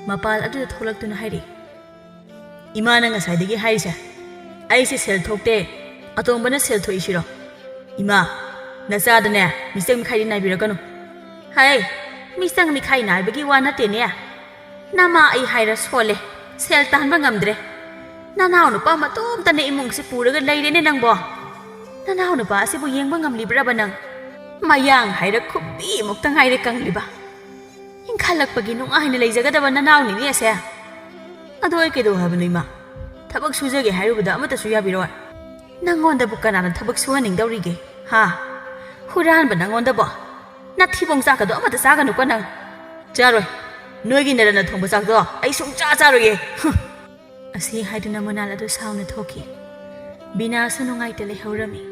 ꯃꯄꯥꯜ ꯑꯗꯨꯗ ꯊꯣꯛꯂꯛꯇꯨꯅ ꯍꯥꯏꯔꯤ, "ꯏꯃꯥꯅ ꯉꯁꯥꯏꯗꯒꯤ ꯍꯥꯏꯔꯤꯁꯦ, ꯑꯩꯁꯦ ꯁꯦꯜ ꯊꯣꯛꯇꯦ, ꯑꯇꯣꯝꯕꯅ ꯁꯦꯜ ꯊꯣꯛꯏꯁꯤꯔꯣ? ꯏꯃꯥ, ꯅꯆꯥꯗꯅꯦ ꯃꯤꯆꯪ ꯃꯤꯈꯥꯏꯗꯤ ꯅꯥꯏꯕꯤꯔꯛꯀꯅꯨ꯫" "ꯍꯥꯏ, ꯃꯤꯆꯪ ꯃꯤꯈꯥꯏ ꯅꯥꯏꯕꯒꯤ ꯋꯥ ꯅꯠꯇꯦꯅꯦ꯫ ꯅꯃꯥ ꯑꯩ ꯍꯥꯏꯔ ꯁꯣꯜꯂꯦ, ꯁꯦꯜ ꯇꯥꯟꯕ ꯉꯝꯗ꯭ꯔꯦ꯫ ꯅꯅꯥꯎ ꯅꯨꯄꯥ ꯃꯇꯣꯝꯇꯅ ꯏꯃꯨꯡꯁꯤ ꯄꯨꯔꯒ ꯂꯩꯔꯦꯅꯦ ꯅꯪꯕꯣ꯫ ꯅꯅꯥꯎ ꯅꯨꯄꯥ ꯑꯁꯤꯕꯨ ꯌꯦꯡꯕ ꯉꯝꯂꯤꯕ꯭ꯔꯕ ꯅꯪ? ꯃꯌꯥꯡ ꯍꯥꯏꯔ ꯈꯨꯕꯤꯃꯨꯛꯇ ꯉꯥꯏꯔꯦ ꯀꯪꯂꯤꯕ꯫ ꯏꯟꯈꯠꯂꯛꯄꯒꯤ ꯅꯨꯡꯉꯥꯏꯅ ꯂꯩꯖꯒꯗꯕ ꯅꯅꯥꯎꯅꯤꯅꯦ ꯑꯁꯦ꯫ ꯑꯗꯣ ꯑꯩ ꯀꯩꯗꯧ ꯍꯥꯏꯕꯅꯣ ꯏꯃꯥ? ꯊꯕꯛ ꯁꯨꯖꯒꯦ ꯍꯥꯏꯔꯨꯕꯗ ꯑꯃꯠꯇꯁꯨ ꯌꯥꯕꯤꯔꯣꯏ꯫ ꯅꯪꯉꯣꯟꯗꯕꯨ ꯀꯅꯥꯅ ꯊꯕꯛ ꯁꯨꯍꯟꯅꯤꯡꯗꯧꯔꯤꯒꯦ? ꯍꯥ? ꯍꯨꯔꯥꯟꯕ ꯅꯪꯉꯣꯟꯗꯕꯣ? ꯅꯊꯤꯕꯣꯡ ꯆꯥꯛꯀꯗꯣ ꯑꯃꯠꯇ ꯆꯥꯒꯅꯨꯀꯣ ꯅꯪ꯫ ꯆꯥꯔꯣꯏ꯫ ꯅꯣꯏꯒꯤ ꯅꯔꯟꯅ ꯊꯣꯡꯕ ꯆꯥꯛꯇꯣ ꯑꯩ ꯁꯨꯡꯆꯥ ꯆꯥꯔꯣꯏꯌꯦ꯫ ꯍꯨꯝ꯫ ꯑꯁꯤ ꯍꯥꯏꯗꯨꯅ ꯃꯨꯅꯥꯜ ꯑꯗꯨ ꯁꯥꯎꯅ ꯊꯣꯛꯈꯤ꯫ ꯕꯤꯅꯥꯁꯨ ꯅꯨꯡꯉꯥꯏꯇ ꯂꯩꯍꯧꯔꯝꯃꯤ꯫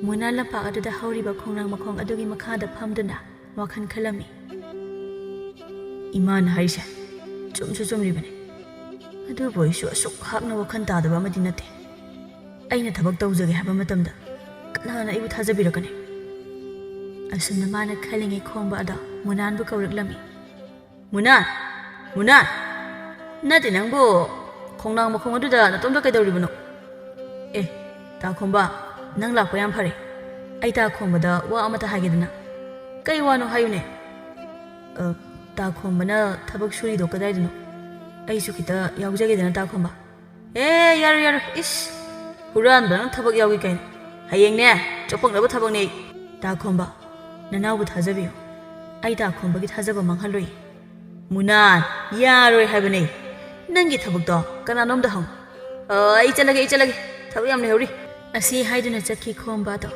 ꯃꯨꯅꯥꯜ ꯂꯝꯄꯥꯛ ꯑꯗꯨꯗ ꯍꯧꯔꯤꯕ ꯈꯣꯡꯅꯥꯡ ꯃꯈꯣꯡ ꯑꯗꯨꯒꯤ ꯃꯈꯥꯗ ꯐꯝꯗꯨꯅ ꯋꯥꯈꯜ ꯈꯜꯂꯝꯃꯤ꯫ ꯏꯃꯥꯅ ꯍꯥꯏꯔꯤꯁꯦ ꯆꯨꯝꯁꯨ ꯆꯨꯝꯂꯤꯕꯅꯤ꯫ ꯑꯗꯨꯕꯨ ꯑꯩꯁꯨ ꯑꯁꯨꯛ ꯍꯥꯛꯅ ꯋꯥꯈꯜ ꯇꯥꯗꯕ ꯑꯃꯗꯤ ꯅꯠꯇꯦ꯫ ꯑꯩꯅ ꯊꯕꯛ ꯇꯧꯖꯒꯦ ꯍꯥꯏꯕ ꯃꯇꯝꯗ ꯀꯅꯥꯅ ꯑꯩꯕꯨ ꯊꯥꯖꯕꯤꯔꯛꯀꯅꯤ? ꯑꯁꯨꯝꯅ ꯃꯥꯅ ꯈꯜꯂꯤꯉꯩ ꯈꯣꯝꯕ ꯑꯗꯣ ꯃꯨꯅꯥꯟꯕꯨ ꯀꯧꯔꯛꯂꯝꯃꯤ꯫ "ꯃꯨꯅꯥꯟ! ꯃꯨꯅꯥꯟ! ꯅꯠꯇꯦ ꯅꯪꯕꯨ ꯈꯣꯡꯅꯥꯡ ꯃꯈꯣꯡ ꯑꯗꯨꯗ ꯅꯇꯣꯝꯇ ꯀꯩꯗꯧꯔꯤꯕꯅꯣ?" "ꯑꯦ, ꯇꯥ ꯈꯣꯝꯕ, ꯅꯪ ꯂꯥꯛꯄ ꯌꯥꯝ ꯐꯔꯦ꯫ ꯑꯩ ꯇꯥ ꯈꯣꯝꯕꯗ ꯋꯥ ꯑꯃꯇ ꯍꯥꯏꯒꯦꯗꯅ꯫" "ꯀꯩ ꯋꯥꯅꯣ ꯍꯥꯏꯌꯨꯅꯦ?" "ꯑ, ꯇꯥ ꯈꯣꯝꯕꯅ ꯊꯕꯛ ꯁꯨꯔꯤꯗꯣ ꯀꯗꯥꯏꯗꯅꯣ? ꯑꯩꯁꯨ ꯈꯤꯇ ꯌꯥꯎꯖꯒꯦꯗꯅ ꯇꯥ ꯈꯣꯝꯕ꯫" "ꯑꯦ, ꯌꯥꯔꯣꯏ, ꯌꯥꯔꯣꯏ, ꯏꯁ! ꯍꯨꯔꯥꯟꯕ ꯅꯪ ꯊꯕꯛ ꯌꯥꯎꯒꯦ ꯀꯥꯏꯅ꯫ ꯍꯌꯦꯡꯅꯦ, ꯆꯣꯞꯄꯛꯅꯕ ꯊꯕꯛꯅꯦ ꯑꯩ꯫" "ꯇꯥ ꯈꯣꯝꯕ, ꯅꯅꯥꯎꯕꯨ ꯊꯥꯖꯕꯤꯌꯨ꯫ ꯑꯩ ꯇꯥ ꯈꯣꯝꯕꯒꯤ ꯊꯥꯖꯕ ꯃꯥꯡꯍꯜꯂꯣꯏ꯫" "ꯃꯨꯅꯥꯟ, ꯌꯥꯔꯣꯏ ꯍꯥꯏꯕꯅꯦ꯫ ꯅꯪꯒꯤ ꯊꯕꯛꯇꯣ ꯀꯅꯥꯅꯣꯝꯗ ꯍꯪꯉꯨ꯫" "ꯑ, ꯑꯩ ꯆꯠꯂꯒꯦ, ꯑꯩ ꯆꯠꯂꯒꯦ꯫ ꯊꯕꯛ ꯌꯥꯝ ꯂꯩꯍꯧꯔꯤ꯫" ꯑꯁꯤ ꯍꯥꯏꯗꯨꯅ ꯆꯠꯈꯤ ꯈꯣꯝꯕ ꯑꯗꯣ꯫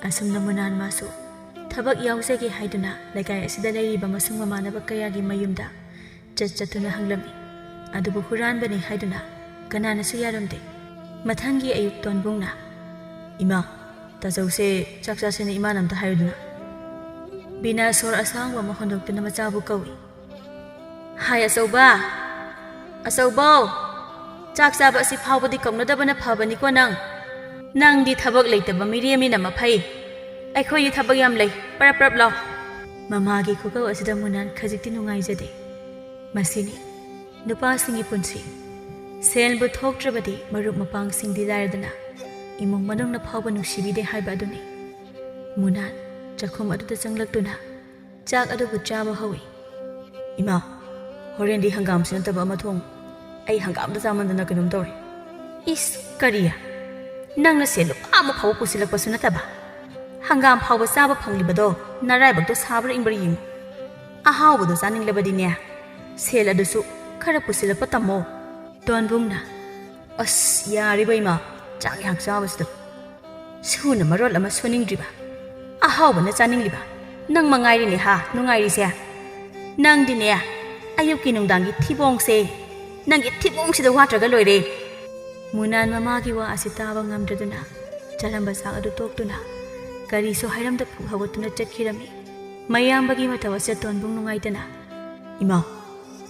ꯑꯁꯨꯝꯅ ꯃꯨꯅꯥꯟ ꯃꯥꯁꯨ ꯊꯕꯛ ꯌꯥꯎꯖꯒꯦ ꯍꯥꯏꯗꯨꯅ ꯂꯩꯀꯥꯏ ꯑꯁꯤꯗ ꯂꯩꯔꯤꯕ ꯃꯁꯨꯡ ꯃꯃꯥꯟꯅꯕ ꯀꯌꯥꯒꯤ ꯃꯌꯨꯝꯗ ꯆꯠ ꯆꯠꯇꯨꯅ ꯍꯪꯂꯝꯃꯤ꯫ ꯑꯗꯨꯕꯨ ꯍꯨꯔꯥꯟꯕꯅꯤ ꯍꯥꯏꯗꯨꯅ ꯀꯅꯥꯅꯁꯨ ꯌꯥꯔꯝꯗꯦ꯫ ꯃꯊꯪꯒꯤ ꯑꯌꯨꯛ ꯇꯣꯟꯕꯨꯡꯅ, "ꯏꯃꯥ, ꯇꯥꯆꯧꯁꯦ ꯆꯥꯛ ꯆꯥꯁꯦꯅ ꯏꯃꯥꯅ ꯑꯝꯇ ꯍꯥꯏꯌꯨꯗꯅ꯫" ꯕꯤꯅꯥ ꯁꯣꯔ ꯑꯁꯥꯡꯕ ꯑꯃ ꯍꯣꯟꯗꯣꯛꯇꯨꯅ ꯃꯆꯥꯕꯨ ꯀꯧꯏ꯫ "ꯍꯥꯏ ꯑꯆꯧꯕ, ꯑꯆꯧꯕꯧ, ꯆꯥꯛ ꯆꯥꯕ ꯑꯁꯤ ꯐꯥꯎꯕꯗꯤ ꯀꯧꯅꯗꯕꯅ ꯐꯕꯅꯤꯀꯣ ꯅꯪ꯫ ꯅꯪꯗꯤ ꯊꯕꯛ ꯂꯩꯇꯕ ꯃꯤꯔꯦꯝꯅꯤꯅ ꯃꯐꯩ꯫ ꯑꯩꯈꯣꯏꯒꯤ ꯊꯕꯛ ꯌꯥꯝ ꯂꯩ, ꯄꯔꯞ ꯄꯔꯞ ꯂꯥꯎ꯫ ꯃꯃꯥꯒꯤ ꯈꯨꯀꯧ ꯑꯁꯤꯗ ꯃꯨꯅꯥꯟ ꯈꯖꯤꯛꯇꯤ ꯅꯨꯡꯉꯥꯏꯖꯗꯦ꯫ ꯃꯁꯤꯅꯤ ꯅꯨꯄꯥꯁꯤꯡꯒꯤ ꯄꯨꯟꯁꯤ꯫ ꯁꯦꯜꯕꯨ ꯊꯣꯛꯇ꯭ꯔꯕꯗꯤ ꯃꯔꯨꯞ ꯃꯄꯥꯡꯁꯤꯡꯗꯤ ꯂꯥꯏꯔꯗꯅ ꯏꯃꯨꯡ ꯃꯅꯨꯡꯅ ꯐꯥꯎꯕ ꯅꯨꯡꯁꯤꯕꯤꯗꯦ ꯍꯥꯏꯕ ꯑꯗꯨꯅꯤ꯫ ꯃꯨꯅꯥꯟ ꯆꯥꯛꯈꯨꯝ ꯑꯗꯨꯗ ꯆꯪꯂꯛꯇꯨꯅ ꯆꯥꯛ ꯑꯗꯨꯕꯨ ꯆꯥꯕ ꯍꯧꯏ꯫ "ꯏꯃꯥ, ꯍꯣꯔꯦꯟꯗꯤ ꯍꯪꯒꯥꯝꯁꯨ ꯅꯠꯇꯕ ꯑꯃ ꯊꯣꯡꯉꯨ꯫ ꯑꯩ ꯍꯪꯒꯥꯝꯗ ꯆꯥꯃꯟꯗꯅ ꯀꯩꯅꯣꯝ ꯇꯧꯔꯦ꯫" "ꯏꯁ, ꯀꯔꯤ? ꯅꯪꯅ ꯁꯦꯜ ꯂꯨꯄꯥ ꯑꯃ ꯐꯥꯎꯕ ꯄꯨꯁꯤꯜꯂꯛꯄꯁꯨ ꯅꯠꯇꯕ, ꯍꯪꯒꯥꯝ ꯐꯥꯎꯕ ꯆꯥꯕ ꯐꯪꯂꯤꯕꯗꯣ ꯅꯔꯥꯏꯕꯛꯇꯣ ꯁꯥꯕ꯭ꯔꯥ ꯏꯪꯕ꯭ꯔꯥ ꯌꯦꯡꯉꯨ꯫ ꯑꯍꯥꯎꯕꯗꯣ ꯆꯥꯅꯤꯡꯂꯕꯗꯤꯅꯦ, ꯁꯦꯜ ꯑꯗꯨꯁꯨ ꯈꯔ ꯄꯨꯁꯤꯜꯂꯛꯄ ꯇꯝꯃꯣ꯫" ꯇꯣꯟꯕꯨꯡꯅ, "ꯑꯁ, ꯌꯥꯔꯤꯕ ꯏꯃꯥ, ꯆꯥꯛ ꯉꯥꯏꯍꯥꯛ ꯆꯥꯕꯁꯤꯗ꯫ ꯁꯨꯅ ꯃꯔꯣꯜ ꯑꯃ ꯁꯨꯅꯤꯡꯗ꯭ꯔꯤꯕ, ꯑꯍꯥꯎꯕꯅ ꯆꯥꯅꯤꯡꯂꯤꯕ꯫ ꯅꯪ ꯃꯉꯥꯏꯔꯦꯅꯦ ꯍꯥ ꯅꯨꯡꯉꯥꯏꯔꯤꯁꯦ꯫ ꯅꯪꯗꯤꯅꯦ, ꯑꯌꯨꯛꯀꯤ ꯅꯨꯡꯗꯥꯡꯒꯤ ꯊꯤꯕꯣꯡꯁꯦ, ꯅꯪꯒꯤ ꯊꯤꯕꯣꯡꯁꯤꯗ ꯋꯥꯠꯇ꯭ꯔꯒ ꯂꯣꯏꯔꯦ꯫" ꯃꯨꯅꯥꯟ ꯃꯃꯥꯒꯤ ꯋꯥ ꯑꯁꯤ ꯇꯥꯕ ꯉꯝꯗ꯭ꯔꯗꯨꯅ ꯆꯥꯔꯝꯕ ꯆꯥꯛ ꯑꯗꯨ ꯇꯣꯛꯇꯨꯅ ꯀꯔꯤꯁꯨ ꯍꯥꯏꯔꯝꯗ ꯐꯨꯛ ꯍꯧꯒꯠꯇꯨꯅ ꯆꯠꯈꯤꯔꯝꯃꯤ꯫ ꯃꯌꯥꯝꯕꯒꯤ ꯃꯇꯧ ꯑꯁꯤꯗ ꯇꯣꯟꯕꯨꯡ ꯅꯨꯡꯉꯥꯏꯇꯅ, "ꯏꯃꯥ,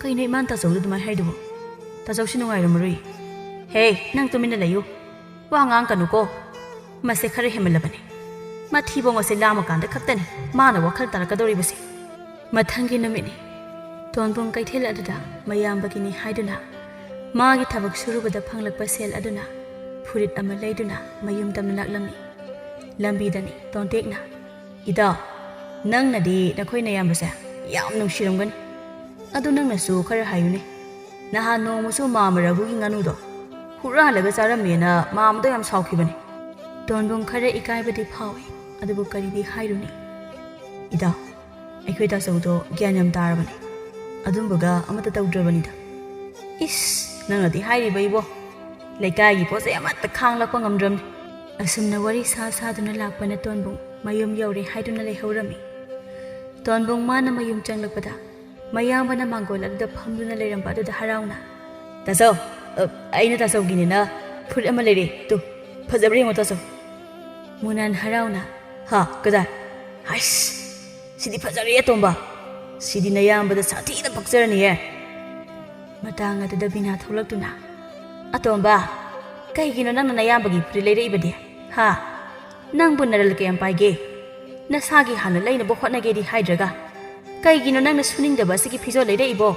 ꯀꯩꯅꯣ ꯏꯃꯥꯅ ꯇꯥꯆꯧꯗ ꯑꯗꯨꯃꯥꯏꯅ ꯍꯥꯏꯗꯨꯕꯨ? ꯇꯥꯆꯧꯁꯤ ꯅꯨꯡꯉꯥꯏꯔꯝꯃꯔꯣꯏ꯫" "ꯍꯦ, ꯅꯪ ꯇꯨꯃꯤꯟꯅ ꯂꯩꯌꯨ꯫ ꯋꯥ ꯉꯥꯡꯀꯅꯨꯀꯣ꯫ ꯃꯁꯦ ꯈꯔ ꯍꯦꯟꯃꯜꯂꯕꯅꯤ꯫ ꯃꯊꯤꯕꯣꯡ ꯑꯁꯦ ꯂꯥꯝꯃꯀꯥꯟꯗ ꯈꯛꯇꯅꯤ ꯃꯥꯅ ꯋꯥꯈꯜ ꯇꯥꯔꯛꯀꯗꯧꯔꯤꯕꯁꯦ꯫" ꯃꯊꯪꯒꯤ ꯅꯨꯃꯤꯠꯅꯤ꯫ ꯇꯣꯟꯕꯨꯡ ꯀꯩꯊꯦꯜ ꯑꯗꯨꯗ ꯃꯌꯥꯝꯕꯒꯤꯅꯤ ꯍꯥꯏꯗꯨꯅ ꯃꯥꯒꯤ ꯊꯕꯛ ꯁꯨꯔꯨꯕꯗ ꯐꯪꯂꯛꯄ ꯁꯦꯜ ꯑꯗꯨꯅ ꯐꯨꯔꯤꯠ ꯑꯃ ꯂꯩꯗꯨꯅ ꯃꯌꯨꯝ ꯇꯝꯅ ꯂꯥꯛꯂꯝꯃꯤ꯫ ꯂꯝꯕꯤꯗꯅꯤ ꯇꯣꯟꯇꯦꯛꯅ, "ꯏꯇꯥꯎ, ꯅꯪꯅꯗꯤ ꯅꯈꯣꯏ ꯅꯌꯥꯝꯕꯁꯦ ꯌꯥꯝ ꯅꯨꯡꯁꯤꯔꯝꯒꯅꯤ꯫ ꯑꯗꯨ ꯅꯪꯅꯁꯨ ꯈꯔ ꯍꯥꯏꯌꯨꯅꯦ꯫ ꯅꯍꯥꯟ ꯅꯣꯡꯃꯁꯨ ꯃꯥꯃ ꯔꯘꯨꯒꯤ ꯉꯥꯅꯨꯗꯣ ꯍꯨꯔꯥꯜꯂꯒ ꯆꯥꯔꯝꯃꯦꯅ ꯃꯥꯃꯗꯣ ꯌꯥꯝ ꯁꯥꯎꯈꯤꯕꯅꯤ꯫" ꯇꯣꯟꯕꯨꯡ ꯈꯔ ꯏꯀꯥꯏꯕꯗꯤ ꯐꯥꯎꯏ, ꯑꯗꯨꯕꯨ ꯀꯔꯤꯗꯤ ꯍꯥꯏꯔꯨꯅꯤ? "ꯏꯇꯥꯎ, ꯑꯩꯈꯣꯏ ꯇꯥꯆꯧꯗꯣ ꯒ꯭ꯌꯥꯟ ꯌꯥꯝ ꯇꯥꯔꯕꯅꯤ꯫ ꯑꯗꯨꯝꯕꯒ ꯑꯃꯠꯇ ꯇꯧꯗ꯭ꯔꯕꯅꯤꯗ꯫" "ꯏꯁ, ꯅꯪꯅꯗꯤ ꯍꯥꯏꯔꯤꯕ ꯏꯕꯣ꯫ ꯂꯩꯀꯥꯏꯒꯤ ꯄꯣꯠ ꯆꯩ ꯑꯃꯠꯇ ꯈꯥꯡꯂꯛꯄ ꯉꯝꯗ꯭ꯔꯕꯅꯤ꯫" ꯑꯁꯨꯝꯅ ꯋꯥꯔꯤ ꯁꯥ ꯁꯥꯗꯨꯅ ꯂꯥꯛꯄꯅ ꯇꯣꯟꯕꯨꯡ ꯃꯌꯨꯝ ꯌꯧꯔꯦ ꯍꯥꯏꯗꯨꯅ ꯂꯩꯍꯧꯔꯝꯃꯤ꯫ ꯇꯣꯟꯕꯨꯡ ꯃꯥꯅ ꯃꯌꯨꯝ ꯆꯪꯂꯛꯄꯗ ꯃꯌꯥꯝꯕꯅ ꯃꯥꯡꯒꯣꯜ ꯑꯗꯨꯗ ꯐꯝꯗꯨꯅ ꯂꯩꯔꯝꯕ ꯑꯗꯨꯗ ꯍꯔꯥꯎꯅ, "ꯇꯥꯆꯧ, ꯑ, ꯑꯩꯅ ꯇꯥꯆꯧꯒꯤꯅꯤꯅ ꯐꯨꯔꯤꯠ ꯑꯃ ꯂꯩꯔꯦ꯫ ꯇꯨ, ꯐꯖꯕ꯭ꯔꯥ ꯌꯦꯡꯉꯣ ꯇꯥꯆꯧ꯫" ꯃꯨꯅꯥꯟ ꯍꯔꯥꯎꯅ, "ꯍꯥ, ꯀꯗꯥꯏ? ꯍꯥꯏꯁ, ꯁꯤꯗꯤ ꯐꯖꯔꯦ ꯑꯇꯣꯝꯕ꯫ ꯁꯤꯗꯤ ꯅꯌꯥꯝꯕꯗ ꯁꯥꯊꯤꯅ ꯄꯛꯆꯔꯅꯤꯍꯦ꯫" ꯃꯇꯥꯡ ꯑꯗꯨꯗ ꯕꯤꯅꯥ ꯊꯣꯛꯂꯛꯇꯨꯅ, "ꯑꯇꯣꯝꯕ, ꯀꯩꯒꯤꯅꯣ ꯅꯪꯅ ꯅꯌꯥꯝꯕꯒꯤ ꯐꯨꯔꯤꯠ ꯂꯩꯔꯛꯏꯕꯗꯤ? ꯍꯥ? ꯅꯪꯕꯨ ꯅꯔꯜ ꯀꯌꯥꯝ ꯄꯥꯏꯒꯦ? ꯅꯁꯥꯒꯤ ꯍꯥꯟꯅ ꯂꯩꯅꯕ ꯍꯣꯠꯅꯒꯦꯗꯤ ꯍꯥꯏꯗ꯭ꯔꯒ, ꯀꯩꯒꯤꯅꯣ ꯅꯪꯅ ꯁꯨꯅꯤꯡꯗꯕ ꯑꯁꯤꯒꯤ ꯐꯤꯖꯣꯜ ꯂꯩꯔꯛꯏꯕꯣ?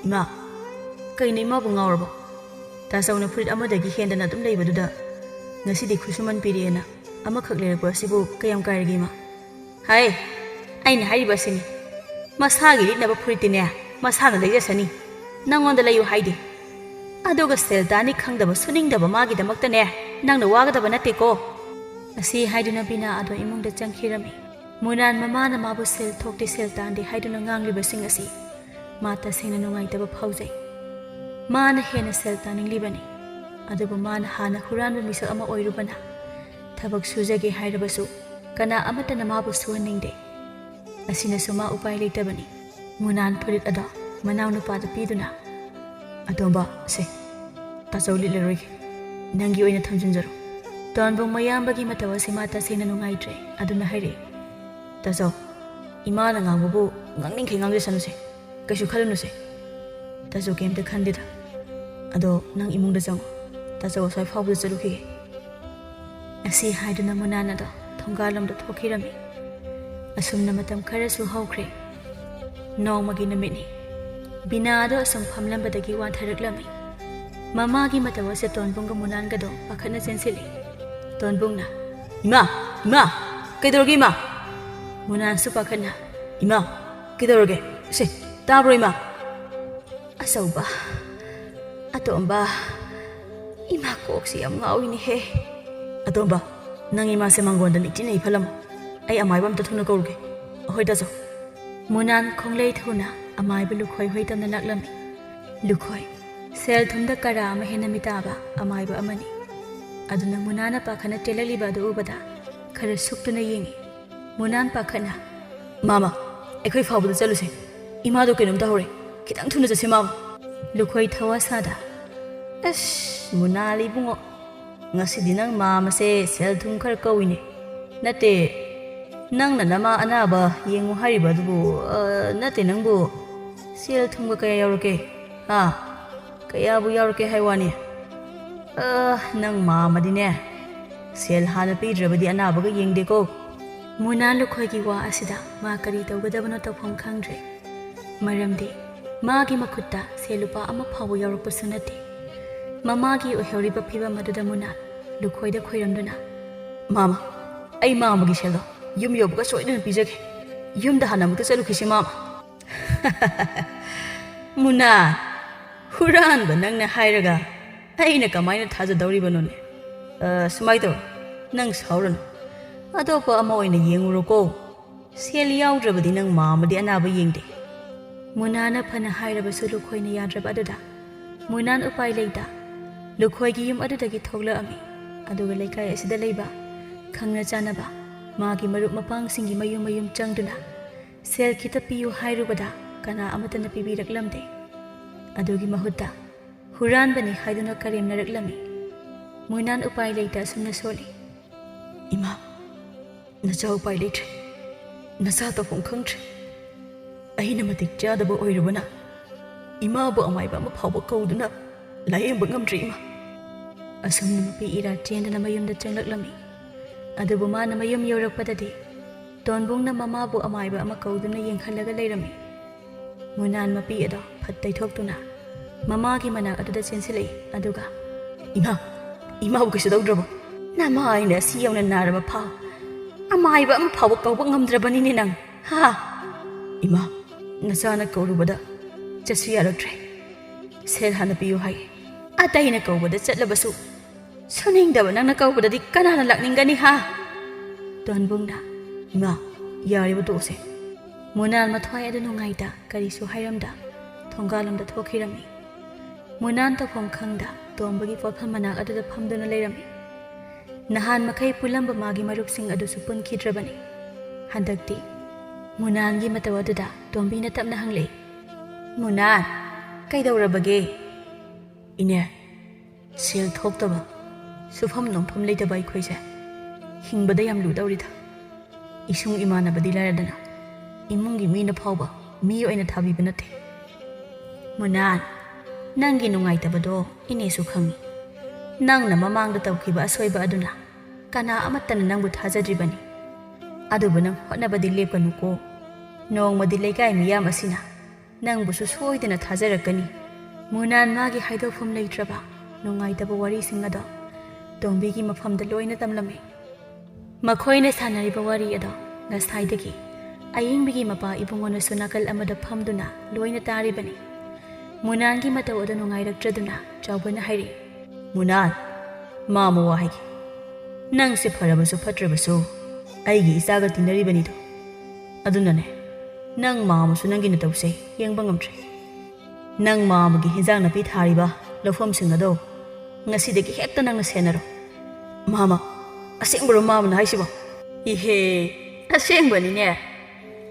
ꯏꯃꯥ, ꯀꯩꯅꯣ ꯏꯃꯥꯕꯨ ꯉꯥꯎꯔꯕꯣ? ꯇꯥꯆꯧꯅ ꯐꯨꯔꯤꯠ ꯑꯃꯗꯒꯤ ꯍꯦꯟꯗꯅ ꯑꯗꯨꯝ ꯂꯩꯕꯗꯨꯗ ꯉꯁꯤꯗꯤ ꯈꯨꯠꯁꯨꯃꯟ ꯄꯤꯔꯛꯑꯦꯅ ꯑꯃꯈꯛ ꯂꯩꯔꯛꯄ ꯑꯁꯤꯕꯨ ꯀꯌꯥꯝ ꯀꯥꯏꯔꯒꯦ ꯏꯃꯥ? ꯍꯥꯏ, ꯑꯩꯅ ꯍꯥꯏꯔꯤꯕ ꯑꯁꯤꯅꯤ, ꯃꯁꯥꯒꯤ ꯂꯤꯠꯅꯕ ꯐꯨꯔꯤꯠꯇꯤꯅꯦ ꯃꯁꯥꯅ ꯂꯩꯖꯁꯅꯤ, ꯅꯪꯉꯣꯟꯗ ꯂꯩꯌꯨ ꯍꯥꯏꯗꯦ꯫ ꯑꯗꯨꯒ ꯁꯦꯜ ꯇꯥꯅꯤ ꯈꯪꯗꯕ ꯁꯨꯅꯤꯡꯗꯕ ꯃꯥꯒꯤꯗꯃꯛꯇꯅꯦ ꯅꯪꯅ ꯋꯥꯒꯗꯕ ꯅꯠꯇꯦꯀꯣ꯫ ꯑꯁꯤ ꯍꯥꯏꯗꯨꯅ ꯕꯤꯅꯥ ꯑꯗꯣ ꯏꯃꯨꯡꯗ ꯆꯪꯈꯤꯔꯝꯃꯤ꯫ ꯃꯨꯅꯥꯟ ꯃꯃꯥꯅ ꯃꯥꯕꯨ ꯁꯦꯜ ꯊꯣꯛꯇꯦ ꯁꯦꯜ ꯇꯥꯟꯗꯦ ꯍꯥꯏꯗꯨꯅ ꯉꯥꯡꯂꯤꯕꯁꯤꯡ ꯑꯁꯤ ꯃꯥ ꯇꯁꯦꯡꯅ ꯅꯨꯡꯉꯥꯏꯇꯕ ꯐꯥꯎꯖꯩ꯫ ꯃꯥꯅ ꯍꯦꯟꯅ ꯁꯦꯜ ꯇꯥꯅꯤꯡꯂꯤꯕꯅꯤ, ꯑꯗꯨꯕꯨ ꯃꯥꯅ ꯍꯥꯟꯅ ꯍꯨꯔꯥꯟꯕ ꯃꯤꯁꯛ ꯑꯃ ꯑꯣꯏꯔꯨꯕꯅ ꯊꯕꯛ ꯁꯨꯖꯒꯦ ꯍꯥꯏꯔꯕꯁꯨ ꯀꯅꯥ ꯑꯃꯠꯇꯅ ꯃꯥꯕꯨ ꯁꯨꯍꯟꯅꯤꯡꯗꯦ꯫ ꯑꯁꯤꯅꯁꯨ ꯃꯥ ꯎꯄꯥꯏ ꯂꯩꯇꯕꯅꯤ꯫ ꯃꯨꯅꯥꯟ ꯐꯨꯔꯤꯠ ꯑꯗꯣ ꯃꯅꯥꯎꯅꯨꯄꯥꯗ ꯄꯤꯗꯨꯅ, "ꯑꯇꯣꯝꯕ, ꯁꯦ, ꯇꯥꯆꯧ ꯂꯤꯠꯂꯔꯣꯏꯒꯦ, ꯅꯪꯒꯤ ꯑꯣꯏꯅ ꯊꯝꯖꯤꯟꯖꯔꯣ꯫" ꯇꯣꯟꯕꯨꯡ ꯃꯌꯥꯝꯕꯒꯤ ꯃꯇꯧ ꯑꯁꯤ ꯃꯥ ꯇꯁꯦꯡꯅ ꯅꯨꯡꯉꯥꯏꯇ꯭ꯔꯦ, ꯑꯗꯨꯅ ꯍꯥꯏꯔꯛꯏ, "ꯇꯥꯆꯧ, ꯏꯃꯥꯅ ꯉꯥꯡꯕꯕꯨ ꯉꯥꯡꯅꯤꯡꯈꯩ ꯉꯥꯡꯖꯁꯅꯨꯁꯦ, ꯀꯩꯁꯨ ꯈꯜꯂꯨꯅꯨꯁꯦ꯫ ꯇꯥꯆꯧ ꯀꯩꯝꯇ ꯈꯟꯗꯦꯗ꯫ ꯑꯗꯣ ꯅꯪ ꯏꯃꯨꯡꯗ ꯆꯪꯉꯣ, ꯇꯥꯆꯧ ꯑꯁ꯭ꯋꯥꯏ ꯐꯥꯎꯕꯗ ꯆꯠꯂꯨꯈꯤꯒꯦ꯫" ꯑꯁꯤ ꯍꯥꯏꯗꯨꯅ ꯃꯨꯅꯥꯟ ꯑꯗꯣ ꯊꯣꯡꯒꯥꯜꯂꯣꯝꯗ ꯊꯣꯛꯈꯤꯔꯝꯃꯤ꯫ ꯑꯁꯨꯝꯅ ꯃꯇꯝ ꯈꯔꯁꯨ ꯍꯧꯈ꯭ꯔꯦ꯫ ꯅꯣꯡꯃꯒꯤ ꯅꯨꯃꯤꯠꯅꯤ꯫ ꯕꯤꯅꯥ ꯑꯗꯣ ꯑꯁꯨꯝ ꯐꯝꯂꯝꯕꯗꯒꯤ ꯋꯥꯟꯊꯔꯛꯂꯝꯃꯤ꯫ ꯃꯃꯥꯒꯤ ꯃꯇꯧ ꯑꯁꯦ ꯇꯣꯟꯕꯨꯡꯒ ꯃꯨꯅꯥꯟꯒꯗꯣ ꯄꯥꯈꯠꯅ ꯆꯦꯟꯁꯤꯜꯂꯤ꯫ ꯇꯣꯟꯕꯨꯡꯅ, "ꯏꯃꯥ! ꯏꯃꯥ! ꯀꯩꯗꯧꯔꯒꯦ ꯏꯃꯥ?" ꯃꯨꯅꯥꯟꯁꯨ ꯄꯥꯈꯠꯅ, "ꯏꯃꯥ! ꯀꯩꯗꯧꯔꯒꯦ? ꯁꯦ, ꯇꯥꯕ꯭ꯔꯣ ꯏꯃꯥ?" ꯑꯆꯧꯕ, ꯑꯇꯣꯝꯕ, ꯏꯃꯥ ꯀꯣꯛꯁꯤ ꯌꯥꯝ ꯉꯥꯎꯏꯅꯦꯍꯦ꯫ "ꯑꯇꯣꯝꯕ, ꯅꯪ ꯏꯃꯥꯁꯦ ꯃꯥꯡꯒꯣꯟꯗ ꯅꯤꯡꯊꯤꯅ ꯏꯐꯜꯂꯝꯃꯣ꯫ ꯑꯩ ꯑꯃꯥꯏꯕ ꯑꯝꯇ ꯊꯨꯅ ꯀꯧꯔꯨꯒꯦ꯫" "ꯑꯍꯣꯏ ꯇꯥꯆꯧ꯫" ꯃꯨꯅꯥꯟ ꯈꯣꯡꯂꯩ ꯊꯨꯅ ꯑꯃꯥꯏꯕ ꯂꯨꯈꯣꯏ ꯍꯣꯏ ꯇꯝꯅ ꯂꯥꯛꯂꯝꯃꯤ꯫ ꯂꯨꯈꯣꯏ, ꯁꯦꯜ ꯊꯨꯝꯗ ꯀꯔꯥ ꯑꯃ ꯍꯦꯟꯅ ꯃꯤꯇꯥꯕ ꯑꯃꯥꯏꯕ ꯑꯃꯅꯤ꯫ ꯑꯗꯨꯅ ꯃꯨꯅꯥꯟꯅ ꯄꯥꯈꯠꯅ ꯆꯦꯜꯂꯛꯂꯤꯕ ꯑꯗꯨ ꯎꯕꯗ ꯈꯔ ꯁꯨꯛꯇꯨꯅ ꯌꯦꯡꯉꯤ꯫ ꯃꯨꯅꯥꯟ ꯄꯥꯈꯠꯅ, "ꯃꯥꯃ, ꯑꯩꯈꯣꯏ ꯐꯥꯎꯕꯗ ꯆꯠꯂꯨꯁꯦ꯫ ꯏꯃꯥꯗꯣ ꯀꯩꯅꯣꯝ ꯇꯧꯍꯧꯔꯦ꯫ ꯈꯤꯇꯪ ꯊꯨꯅ ꯆꯠꯁꯦ ꯃꯥꯃ꯫" ꯂꯨꯈꯣꯏ ꯊꯋꯥ ꯁꯥꯗ, "ꯑꯁ, ꯃꯨꯅꯥꯜ ꯏꯕꯨꯡꯉꯣ, ꯉꯁꯤꯗꯤ ꯅꯪ ꯃꯥꯃꯁꯦ ꯁꯦꯜ ꯊꯨꯝ ꯈꯔ ꯀꯧꯏꯅꯦ꯫ ꯅꯠꯇꯦ, ꯅꯪꯅ ꯅꯃꯥ ꯑꯅꯥꯕ ꯌꯦꯡꯉꯨ ꯍꯥꯏꯔꯤꯕ ꯑꯗꯨꯕꯨ, ꯑ, ꯅꯠꯇꯦ ꯅꯪꯕꯨ ꯁꯦꯜ ꯊꯨꯝꯒ ꯀꯌꯥ ꯌꯥꯎꯔꯛꯀꯦ? ꯍꯥ? ꯀꯌꯥꯕꯨ ꯌꯥꯎꯔꯛꯀꯦ ꯍꯥꯏ ꯋꯥꯅꯤ? ꯑ, ꯅꯪ ꯃꯥꯃꯗꯤꯅꯦ, ꯁꯦꯜ ꯍꯥꯟꯅ ꯄꯤꯗ꯭ꯔꯕꯗꯤ ꯑꯅꯥꯕꯒ ꯌꯦꯡꯗꯦꯀꯣ꯫ ꯃꯨꯅꯥ ꯂꯨꯈꯣꯏꯒꯤ ꯋꯥ ꯑꯁꯤꯗ ꯃꯥ ꯀꯔꯤ ꯇꯧꯒꯗꯕꯅꯣ ꯇꯧꯐꯝ ꯈꯪꯗ꯭ꯔꯦ꯫ ꯃꯔꯝꯗꯤ ꯃꯥꯒꯤ ꯃꯈꯨꯠꯇ ꯁꯦꯜ ꯂꯨꯄꯥ ꯑꯃ ꯐꯥꯎꯕ ꯌꯥꯎꯔꯛꯄꯁꯨ ꯅꯠꯇꯦ꯫ ꯃꯃꯥꯒꯤ ꯑꯣꯏꯍꯧꯔꯤꯕ ꯐꯤꯕꯝ ꯑꯗꯨꯗ ꯃꯨꯅꯥ ꯂꯨꯈꯣꯏꯗ ꯈꯣꯏꯔꯝꯗꯨꯅ, "ꯃꯥꯃ, ꯑꯩ ꯃꯥꯃꯒꯤ ꯁꯦꯜꯗꯣ ꯌꯨꯝ ꯌꯧꯕꯒ ꯁꯣꯏꯗꯅ ꯄꯤꯖꯒꯦ꯫ ꯌꯨꯝꯗ ꯍꯥꯟꯅ ꯑꯃꯨꯛꯇ ꯆꯠꯂꯨꯈꯤꯁꯤ, ꯃꯥꯃ꯫" "ꯃꯨꯅꯥ, ꯍꯨꯔꯥꯟꯕ ꯅꯪꯅ ꯍꯥꯏꯔꯒ ꯑꯩꯅ ꯀꯃꯥꯏꯅ ꯊꯥꯖꯗꯧꯔꯤꯕꯅꯣꯅꯦ? ꯑ, ꯁꯨꯃꯥꯏꯅ ꯇꯧꯔꯣ, ꯅꯪ ꯁꯥꯎꯔꯅꯨ, ꯑꯇꯣꯞꯄ ꯑꯃ ꯑꯣꯏꯅ ꯌꯦꯡꯉꯨꯔꯣꯀꯣ꯫ ꯁꯦꯜ ꯌꯥꯎꯗ꯭ꯔꯕꯗꯤ ꯅꯪ ꯃꯥꯃꯗꯤ ꯑꯅꯥꯕ ꯌꯦꯡꯗꯦ꯫" ꯃꯨꯅꯥꯅ ꯐꯅ ꯍꯥꯏꯔꯕꯁꯨ ꯂꯨꯈꯣꯏꯅ ꯌꯥꯗ꯭ꯔꯕ ꯑꯗꯨꯗ ꯃꯨꯅꯥꯟ ꯎꯄꯥꯏ ꯂꯩꯇ ꯂꯨꯈꯣꯏꯒꯤ ꯌꯨꯝ ꯑꯗꯨꯗꯒꯤ ꯊꯣꯛꯂꯛꯑꯝꯃꯤ꯫ ꯑꯗꯨꯒ ꯂꯩꯀꯥꯏ ꯑꯁꯤꯗ ꯂꯩꯕ ꯈꯪꯅ ꯆꯥꯟꯅꯕ ꯃꯥꯒꯤ ꯃꯔꯨꯞ ꯃꯄꯥꯡꯁꯤꯡꯒꯤ ꯃꯌꯨꯝ ꯃꯌꯨꯝ ꯆꯪꯗꯨꯅ ꯁꯦꯜ ꯈꯤꯇ ꯄꯤꯌꯨ ꯍꯥꯏꯔꯨꯕꯗ ꯀꯅꯥ ꯑꯃꯠꯇꯅ ꯄꯤꯕꯤꯔꯛꯂꯝꯗꯦ꯫ ꯑꯗꯨꯒꯤ ꯃꯍꯨꯠꯇ ꯍꯨꯔꯥꯟꯕꯅꯤ ꯍꯥꯏꯗꯨꯅ ꯀꯔꯦꯝꯅꯔꯛꯂꯝꯃꯤ꯫ ꯃꯨꯅꯥꯟ ꯎꯄꯥꯏ ꯂꯩꯇ ꯑꯁꯨꯝꯅ ꯁꯣꯜꯂꯤ, "ꯏꯃꯥ, ꯅꯆꯥ ꯎꯄꯥꯏ ꯂꯩꯇ꯭ꯔꯦ꯫ ꯅꯆꯥ ꯇꯧꯐꯝ ꯈꯪꯗ꯭ꯔꯦ꯫ ꯑꯩꯅ ꯃꯇꯤꯛ ꯆꯥꯗꯕ ꯑꯣꯏꯔꯨꯕꯅ ꯏꯃꯥꯕꯨ ꯑꯃꯥꯏꯕ ꯑꯃ ꯐꯥꯎꯕ ꯀꯧꯗꯨꯅ ꯂꯥꯌꯦꯡꯕ ꯉꯝꯗ꯭ꯔꯦ, ꯏꯃꯥ꯫" ꯑꯁꯨꯝꯅ ꯃꯄꯤ ꯏꯔꯥ ꯆꯦꯟꯗꯅ ꯃꯌꯨꯝꯗ ꯆꯪꯂꯛꯂꯝꯃꯤ꯫ ꯑꯗꯨꯕꯨ ꯃꯥꯅ ꯃꯌꯨꯝ ꯌꯧꯔꯛꯄꯗꯗꯤ ꯇꯣꯟꯕꯨꯡꯅ ꯃꯃꯥꯕꯨ ꯑꯃꯥꯏꯕ ꯑꯃ ꯀꯧꯗꯨꯅ ꯌꯦꯡꯍꯜꯂꯒ ꯂꯩꯔꯝꯃꯤ꯫ ꯃꯨꯅꯥꯟ ꯃꯄꯤ ꯑꯗꯣ ꯐꯠ ꯇꯩꯊꯣꯛꯇꯨꯅ ꯃꯃꯥꯒꯤ ꯃꯅꯥꯛ ꯑꯗꯨꯗ ꯆꯦꯟꯁꯤꯜꯂꯛꯏ꯫ ꯑꯗꯨꯒ, "ꯏꯃꯥ, ꯏꯃꯥꯕꯨ ꯀꯩꯁꯨ ꯇꯧꯗ꯭ꯔꯕꯣ? ꯅꯃꯥꯏꯅ ꯑꯁꯤ ꯌꯧꯅ ꯅꯥꯔꯕ ꯐꯥꯎ ꯑꯃꯥꯏꯕ ꯑꯃ ꯐꯥꯎꯕ ꯀꯧꯕ ꯉꯝꯗ꯭ꯔꯕꯅꯤꯅꯦ ꯅꯪ, ꯍꯥ?" "ꯏꯃꯥ, ꯅꯆꯥꯅ ꯀꯧꯔꯨꯕꯗ ꯆꯠꯁꯤ ꯌꯥꯔꯛꯇ꯭ꯔꯦ꯫ ꯁꯦꯜ ꯍꯥꯟꯅ ꯄꯤꯌꯨ ꯍꯥꯏ꯫ ꯑꯇꯩꯅ ꯀꯧꯕꯗ ꯆꯠꯂꯕꯁꯨ ꯁꯨꯅꯤꯡꯗꯕ ꯅꯪꯅ ꯀꯧꯕꯗꯗꯤ ꯀꯅꯥꯅ ꯂꯥꯛꯅꯤꯡꯒꯅꯤ, ꯍꯥ?" ꯇꯣꯟꯕꯨꯡꯅ, "ꯏꯃꯥ, ꯌꯥꯔꯤꯕ ꯇꯣꯛꯑꯁꯦ꯫" ꯃꯨꯅꯥꯟ ꯃꯊ꯭ꯋꯥꯏ ꯑꯗꯨ ꯅꯨꯡꯉꯥꯏꯇ ꯀꯔꯤꯁꯨ ꯍꯥꯏꯔꯝꯗ ꯊꯣꯡꯒꯥꯜꯂꯣꯝꯗ ꯊꯣꯛꯈꯤꯔꯝꯃꯤ꯫ ꯃꯨꯅꯥꯟ ꯇꯧꯐꯝ ꯈꯪꯗ ꯇꯣꯝꯕꯒꯤ ꯄꯣꯠꯐꯝ ꯃꯅꯥꯛ ꯑꯗꯨꯗ ꯐꯝꯗꯨꯅ ꯂꯩꯔꯝꯃꯤ꯫ ꯅꯍꯥꯟ ꯃꯈꯩ ꯄꯨꯜꯂꯝꯕ ꯃꯥꯒꯤ ꯃꯔꯨꯞꯁꯤꯡ ꯑꯗꯨꯁꯨ ꯄꯨꯟꯈꯤꯗ꯭ꯔꯕꯅꯤ꯫ ꯍꯟꯗꯛꯇꯤ ꯃꯨꯅꯥꯟꯒꯤ ꯃꯇꯧ ꯑꯗꯨꯗ ꯇꯣꯝꯕꯤꯅ ꯇꯞꯅ ꯍꯪꯂꯛꯏ, "ꯃꯨꯅꯥꯟ, ꯀꯩꯗꯧꯔꯕꯒꯦ?" "ꯏꯅꯦ, ꯁꯦꯜ ꯊꯣꯛꯇꯕ, ꯁꯨꯐꯝ ꯅꯣꯝꯐꯝ ꯂꯩꯇꯕ ꯑꯩꯈꯣꯏꯁꯦ ꯍꯤꯡꯕꯗ ꯌꯥꯝ ꯂꯨꯗꯧꯔꯤꯗ꯫ ꯏꯁꯨꯡ ꯏꯃꯥꯟꯅꯕꯗꯤ ꯂꯥꯏꯔꯗꯅ, ꯏꯃꯨꯡꯒꯤ ꯃꯤꯅ ꯐꯥꯎꯕ ꯃꯤ ꯑꯣꯏꯅ ꯊꯥꯕꯤꯕ ꯅꯠꯇꯦ꯫" "ꯃꯨꯅꯥꯟ, ꯅꯪꯒꯤ ꯅꯨꯡꯉꯥꯏꯇꯕꯗꯣ ꯏꯅꯦꯁꯨ ꯈꯪꯏ꯫ ꯅꯪꯅ ꯃꯃꯥꯡꯗ ꯇꯧꯈꯤꯕ ꯑꯁꯣꯏꯕ ꯑꯗꯨꯅ ꯀꯅꯥ ꯑꯃꯠꯇꯅ ꯅꯪꯕꯨ ꯊꯥꯖꯗ꯭ꯔꯤꯕꯅꯤ꯫ ꯑꯗꯨꯕꯨ ꯅꯪ ꯍꯣꯠꯅꯕꯗꯤ ꯂꯦꯞꯀꯅꯨꯀꯣ꯫ ꯅꯣꯡꯃꯗꯤ ꯂꯩꯀꯥꯏ ꯃꯤꯌꯥꯝ ꯑꯁꯤꯅ ꯅꯪꯕꯨꯁꯨ ꯁꯣꯏꯗꯅ ꯊꯥꯖꯔꯛꯀꯅꯤ꯫ ꯃꯨꯅꯥꯟ ꯃꯥꯒꯤ ꯍꯥꯏꯗꯣꯛꯐꯝ ꯂꯩꯇ꯭ꯔꯕ ꯅꯨꯡꯉꯥꯏꯇꯕ ꯋꯥꯔꯤꯁꯤꯡ ꯑꯗꯣ ꯇꯣꯝꯕꯤꯒꯤ ꯃꯐꯝꯗ ꯂꯣꯏꯅ ꯇꯝꯂꯝꯃꯤ꯫ ꯃꯈꯣꯏꯅ ꯁꯥꯟꯅꯔꯤꯕ ꯋꯥꯔꯤ ꯑꯗꯣ ꯉꯁꯥꯏꯗꯒꯤ ꯑꯌꯤꯡꯕꯤꯒꯤ ꯃꯄꯥ ꯏꯕꯨꯡꯉꯣꯅꯁꯨ ꯅꯥꯀꯜ ꯑꯃꯗ ꯐꯝꯗꯨꯅ ꯂꯣꯏꯅ ꯇꯥꯔꯤꯕꯅꯤ꯫ ꯃꯨꯅꯥꯟꯒꯤ ꯃꯇꯧ ꯑꯗꯨ ꯅꯨꯡꯉꯥꯏꯔꯛꯇ꯭ꯔꯗꯨꯅ ꯆꯥꯎꯕꯅ ꯍꯥꯏꯔꯤ, "ꯃꯨꯅꯥꯟ, ꯃꯥꯃ ꯋꯥ ꯍꯥꯏꯒꯦ꯫ ꯅꯪꯁꯦ ꯐꯔꯕꯁꯨ ꯐꯠꯇ꯭ꯔꯕꯁꯨ ꯑꯩꯒꯤ ꯏꯆꯥꯒ ꯇꯤꯟꯅꯔꯤꯕꯅꯤꯗꯣ꯫ ꯑꯗꯨꯅꯅꯦ, ꯅꯪ ꯃꯥꯃꯁꯨ ꯅꯪꯒꯤ ꯅꯇꯧꯁꯦ ꯌꯦꯡꯕ ꯉꯝꯗ꯭ꯔꯦ꯫ ꯅꯪ ꯃꯥꯃꯒꯤ ꯍꯦꯟꯖꯥꯡ ꯅꯥꯄꯤ ꯊꯥꯔꯤꯕ ꯂꯧꯐꯝꯁꯤꯡ ꯑꯗꯣ ꯉꯁꯤꯗꯒꯤ ꯍꯦꯛꯇ ꯅꯪꯅ ꯁꯦꯟꯅꯔꯣ꯫" "ꯃꯥꯃ, ꯑꯁꯦꯡꯕꯔꯣ ꯃꯥꯃꯅ ꯍꯥꯏꯁꯤꯕꯣ?" "ꯏꯍꯦ, ꯑꯁꯦꯡꯕꯅꯤꯅꯦ꯫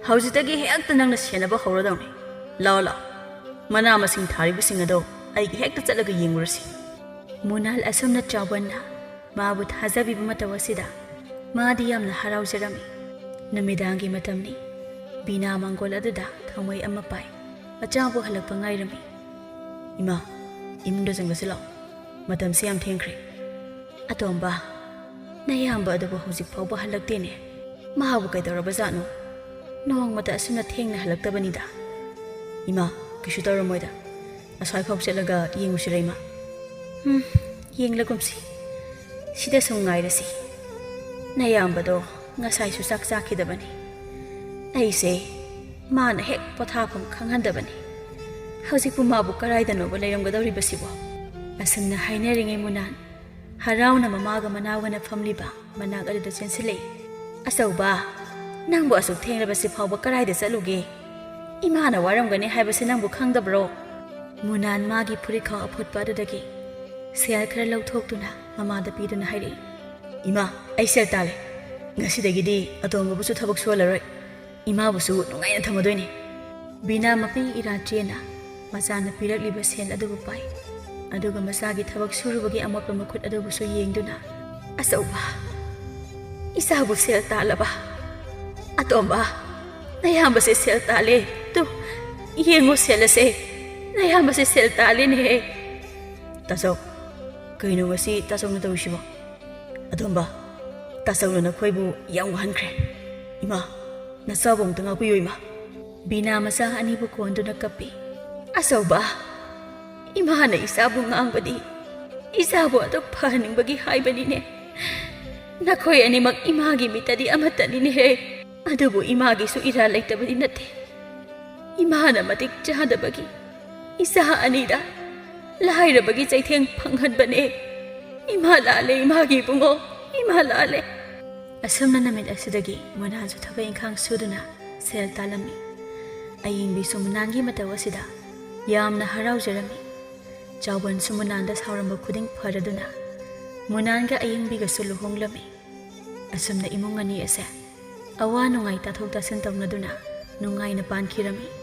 ꯍꯧꯖꯤꯛꯇꯒꯤ ꯍꯦꯛꯇ ꯅꯪꯅ ꯁꯦꯟꯅꯕ ꯍꯧꯔꯗꯧꯅꯤ꯫ ꯂꯥꯛꯑꯣ, ꯂꯥꯛꯑꯣ꯫ ꯃꯅꯥ ꯃꯁꯤꯡ ꯊꯥꯔꯤꯕꯁꯤꯡ ꯑꯗꯣ ꯑꯩꯒꯤ ꯍꯦꯛꯇ ꯆꯠꯂꯒ ꯌꯦꯡꯉꯨꯔꯁꯤ꯫" ꯃꯨꯅꯥꯜ ꯑꯁꯨꯝꯅ ꯆꯥꯎꯕꯟꯅ ꯃꯥꯕꯨ ꯊꯥꯖꯕꯤꯕ ꯃꯇꯧ ꯑꯁꯤꯗ ꯃꯥꯗꯤ ꯌꯥꯝꯅ ꯍꯔꯥꯎꯖꯔꯝꯃꯤ꯫ ꯅꯨꯃꯤꯗꯥꯡꯒꯤ ꯃꯇꯝꯅꯤ꯫ ꯕꯤꯅꯥ ꯃꯥꯡꯒꯣꯜ ꯑꯗꯨꯗ ꯈꯥꯡꯃꯩ ꯑꯃ ꯄꯥꯏ ꯃꯆꯥꯕꯨ ꯍꯜꯂꯛꯄ ꯉꯥꯏꯔꯝꯃꯤ꯫ "ꯏꯃꯥ, ꯏꯃꯨꯡꯗ ꯆꯪꯂꯁꯤ ꯂꯥꯛꯑꯣ꯫ ꯃꯇꯝꯁꯤ ꯌꯥꯝ ꯊꯦꯡꯈ꯭ꯔꯦ꯫" "ꯑꯇꯣꯝꯕ, ꯅꯌꯥꯝꯕ ꯑꯗꯨꯕꯨ ꯍꯧꯖꯤꯛ ꯐꯥꯎꯕ ꯍꯜꯂꯛꯇꯦꯅꯦ꯫ ꯃꯍꯥꯛꯕꯨ ꯀꯩꯗꯧꯔꯕꯖꯥꯠꯅꯣ? ꯅꯣꯡꯃꯇ ꯑꯁꯨꯝꯅ ꯊꯦꯡꯅ ꯍꯜꯂꯛꯇꯕꯅꯤꯗ꯫" "ꯏꯃꯥ, ꯀꯩꯁꯨ ꯇꯧꯔꯝꯃꯣꯏꯗ꯫ ꯑꯁ꯭ꯋꯥꯏꯐꯥꯎ ꯆꯠꯂꯒ ꯌꯦꯡꯉꯨꯁꯤꯔ, ꯏꯃꯥ?" "ꯎꯝ, ꯌꯦꯡꯂꯒꯨꯝꯁꯤ꯫ ꯁꯤꯗ ꯁꯨꯝ ꯉꯥꯏꯔꯁꯤ꯫ ꯅꯌꯥꯝꯕꯗꯣ ꯉꯁꯥꯏꯁꯨ ꯆꯥꯛ ꯆꯥꯈꯤꯗꯕꯅꯤ꯫ ꯑꯩꯁꯦ ꯃꯥꯅ ꯍꯦꯛ ꯄꯣꯊꯥꯐꯝ ꯈꯪꯍꯟꯗꯕꯅꯤ꯫ ꯍꯧꯖꯤꯛꯄꯨ ꯃꯥꯕꯨ ꯀꯗꯥꯏꯗꯅꯣꯕ ꯂꯩꯔꯝꯒꯗꯧꯔꯤꯕꯁꯤꯕꯣ?" ꯑꯁꯨꯝꯅ ꯍꯥꯏꯅꯔꯤꯉꯩ ꯃꯨꯅꯥꯟ ꯍꯔꯥꯎꯅ ꯃꯃꯥꯒ ꯃꯅꯥꯎꯒꯅ ꯐꯝꯂꯤꯕ ꯃꯅꯥꯛ ꯑꯗꯨꯗ ꯆꯦꯟꯁꯤꯜꯂꯛꯏ꯫ "ꯑꯆꯧꯕ, ꯅꯪꯕꯨ ꯑꯁꯨꯛ ꯊꯦꯡꯂꯕꯁꯤ ꯐꯥꯎꯕ ꯀꯗꯥꯏꯗ ꯆꯠꯂꯨꯒꯦ? ꯏꯃꯥꯅ ꯋꯥꯔꯝꯒꯅꯤ ꯍꯥꯏꯕꯁꯤ ꯅꯪꯕꯨ ꯈꯪꯗꯕ꯭ꯔꯣ?" ꯃꯨꯅꯥꯟ ꯃꯥꯒꯤ ꯐꯨꯔꯤꯠꯈꯥꯎ ꯑꯐꯨꯠꯄ ꯑꯗꯨꯗꯒꯤ ꯁꯦꯜ ꯈꯔ ꯂꯧꯊꯣꯛꯇꯨꯅ ꯃꯃꯥꯗ ꯄꯤꯗꯨꯅ ꯍꯥꯏꯔꯛꯏ꯫ "ꯏꯃꯥ, ꯑꯩ ꯁꯦꯜ ꯇꯥꯜꯂꯦ꯫ ꯉꯁꯤꯗꯒꯤꯗꯤ ꯑꯇꯣꯝꯕꯕꯨꯁꯨ ꯊꯕꯛ ꯁꯨꯍꯜꯂꯔꯣꯏ꯫ ꯏꯃꯥꯕꯨꯁꯨ ꯅꯨꯡꯉꯥꯏꯅ ꯊꯝꯃꯗꯣꯏꯅꯤ꯫" ꯕꯤꯅꯥ ꯃꯄꯤ ꯏꯔꯥ ꯆꯦꯟꯅ ꯃꯆꯥꯅ ꯄꯤꯔꯛꯂꯤꯕ ꯁꯦꯜ ꯑꯗꯨꯕꯨ ꯄꯥꯏ꯫ ꯑꯗꯨꯒ ꯃꯆꯥꯒꯤ ꯊꯕꯛ ꯁꯨꯔꯨꯕꯒꯤ ꯑꯃꯣꯠꯄ ꯃꯈꯨꯠ ꯑꯗꯨꯕꯨꯁꯨ ꯌꯦꯡꯗꯨꯅ, "ꯑꯆꯧꯕ, ꯏꯆꯥꯕꯨ ꯁꯦꯜ ꯇꯥꯜꯂꯕ? ꯑꯇꯣꯝꯕ, ꯅꯌꯥꯝꯕꯁꯦ ꯁꯦꯜ ꯇꯥꯜꯂꯦ꯫ ꯇꯨ, ꯌꯦꯡꯉꯣ ꯁꯦꯜ ꯑꯁꯦ꯫ ꯅꯌꯥꯝꯕꯁꯦ ꯁꯦꯜ ꯇꯥꯜꯂꯦꯅꯦꯍꯦ꯫" "ꯇꯥꯆꯧ, ꯀꯩꯅꯣ ꯉꯁꯤ ꯇꯥꯆꯧꯅ ꯇꯧꯔꯤꯁꯤꯕꯣ?" "ꯑꯇꯣꯝꯕ, ꯇꯥꯆꯧꯅ ꯅꯈꯣꯏꯕꯨ ꯌꯥꯝ ꯋꯥꯍꯟꯈ꯭ꯔꯦ꯫ "ꯏꯃꯥ, ꯅꯆꯥꯕꯨ ꯑꯝꯇ ꯉꯥꯛꯄꯤꯌꯨ, ꯏꯃꯥ!" ꯕꯤꯅꯥ ꯃꯆꯥ ꯑꯅꯤꯕꯨ ꯀꯣꯟꯗꯨꯅ ꯀꯞꯄꯤ꯫ "ꯑꯆꯧꯕ, ꯏꯃꯥꯅ ꯏꯆꯥꯕꯨ ꯉꯥꯡꯕꯗꯤ ꯏꯆꯥꯕꯨ ꯑꯗꯨ ꯐꯍꯟꯅꯤꯡꯕꯒꯤ ꯍꯥꯏꯕꯅꯤꯅꯦ꯫ ꯅꯈꯣꯏ ꯑꯅꯤꯃꯛ ꯏꯃꯥꯒꯤ ꯃꯤꯠꯇꯗꯤ ꯑꯃꯠꯇꯅꯤꯅꯦꯍꯦ꯫ ꯑꯗꯨꯕꯨ ꯏꯃꯥꯒꯤꯁꯨ ꯏꯔꯥꯜ ꯂꯩꯇꯕꯗꯤ ꯅꯠꯇꯦ꯫ ꯏꯃꯥꯅ ꯃꯇꯤꯛ ꯆꯥꯗꯕꯒꯤ ꯏꯆꯥ ꯑꯅꯤꯗ ꯂꯥꯏꯔꯕꯒꯤ ꯆꯩꯊꯦꯡ ꯐꯪꯍꯟꯕꯅꯦ꯫ ꯏꯃꯥ ꯂꯥꯜꯂꯦ, ꯏꯃꯥꯒꯤ ꯏꯕꯨꯡꯉꯣ, ꯏꯃꯥ ꯂꯥꯜꯂꯦ꯫" ꯑꯁꯨꯝꯅ ꯅꯨꯃꯤꯠ ꯑꯁꯤꯗꯒꯤ ꯃꯨꯅꯥꯟꯁꯨ ꯊꯕꯛ ꯏꯪꯈꯥꯡ ꯁꯨꯗꯨꯅ ꯁꯦꯜ ꯇꯥꯜꯂꯝꯃꯤ꯫ ꯑꯌꯤꯡꯕꯤꯁꯨ ꯃꯨꯅꯥꯟꯒꯤ ꯃꯇꯧ ꯑꯁꯤꯗ ꯌꯥꯝꯅ ꯍꯔꯥꯎꯖꯔꯝꯃꯤ꯫ ꯆꯥꯎꯕꯟꯁꯨ ꯃꯨꯅꯥꯟꯗ ꯁꯥꯎꯔꯝꯕ ꯈꯨꯗꯤꯡ ꯐꯔꯗꯨꯅ ꯃꯨꯅꯥꯟꯒ ꯑꯌꯤꯡꯕꯤꯒꯁꯨ ꯂꯨꯍꯣꯡꯂꯝꯃꯤ꯫ ꯑꯁꯨꯝꯅ ꯏꯃꯨꯡ ꯑꯅꯤ ꯑꯁꯦ ꯑꯋꯥ ꯅꯨꯡꯉꯥꯏ ꯇꯥꯊꯣꯛ ꯇꯥꯁꯤꯟ ꯇꯧꯅꯗꯨꯅ ꯅꯨꯡꯉꯥꯏꯅ ꯄꯥꯟꯈꯤꯔꯝꯃꯤ꯫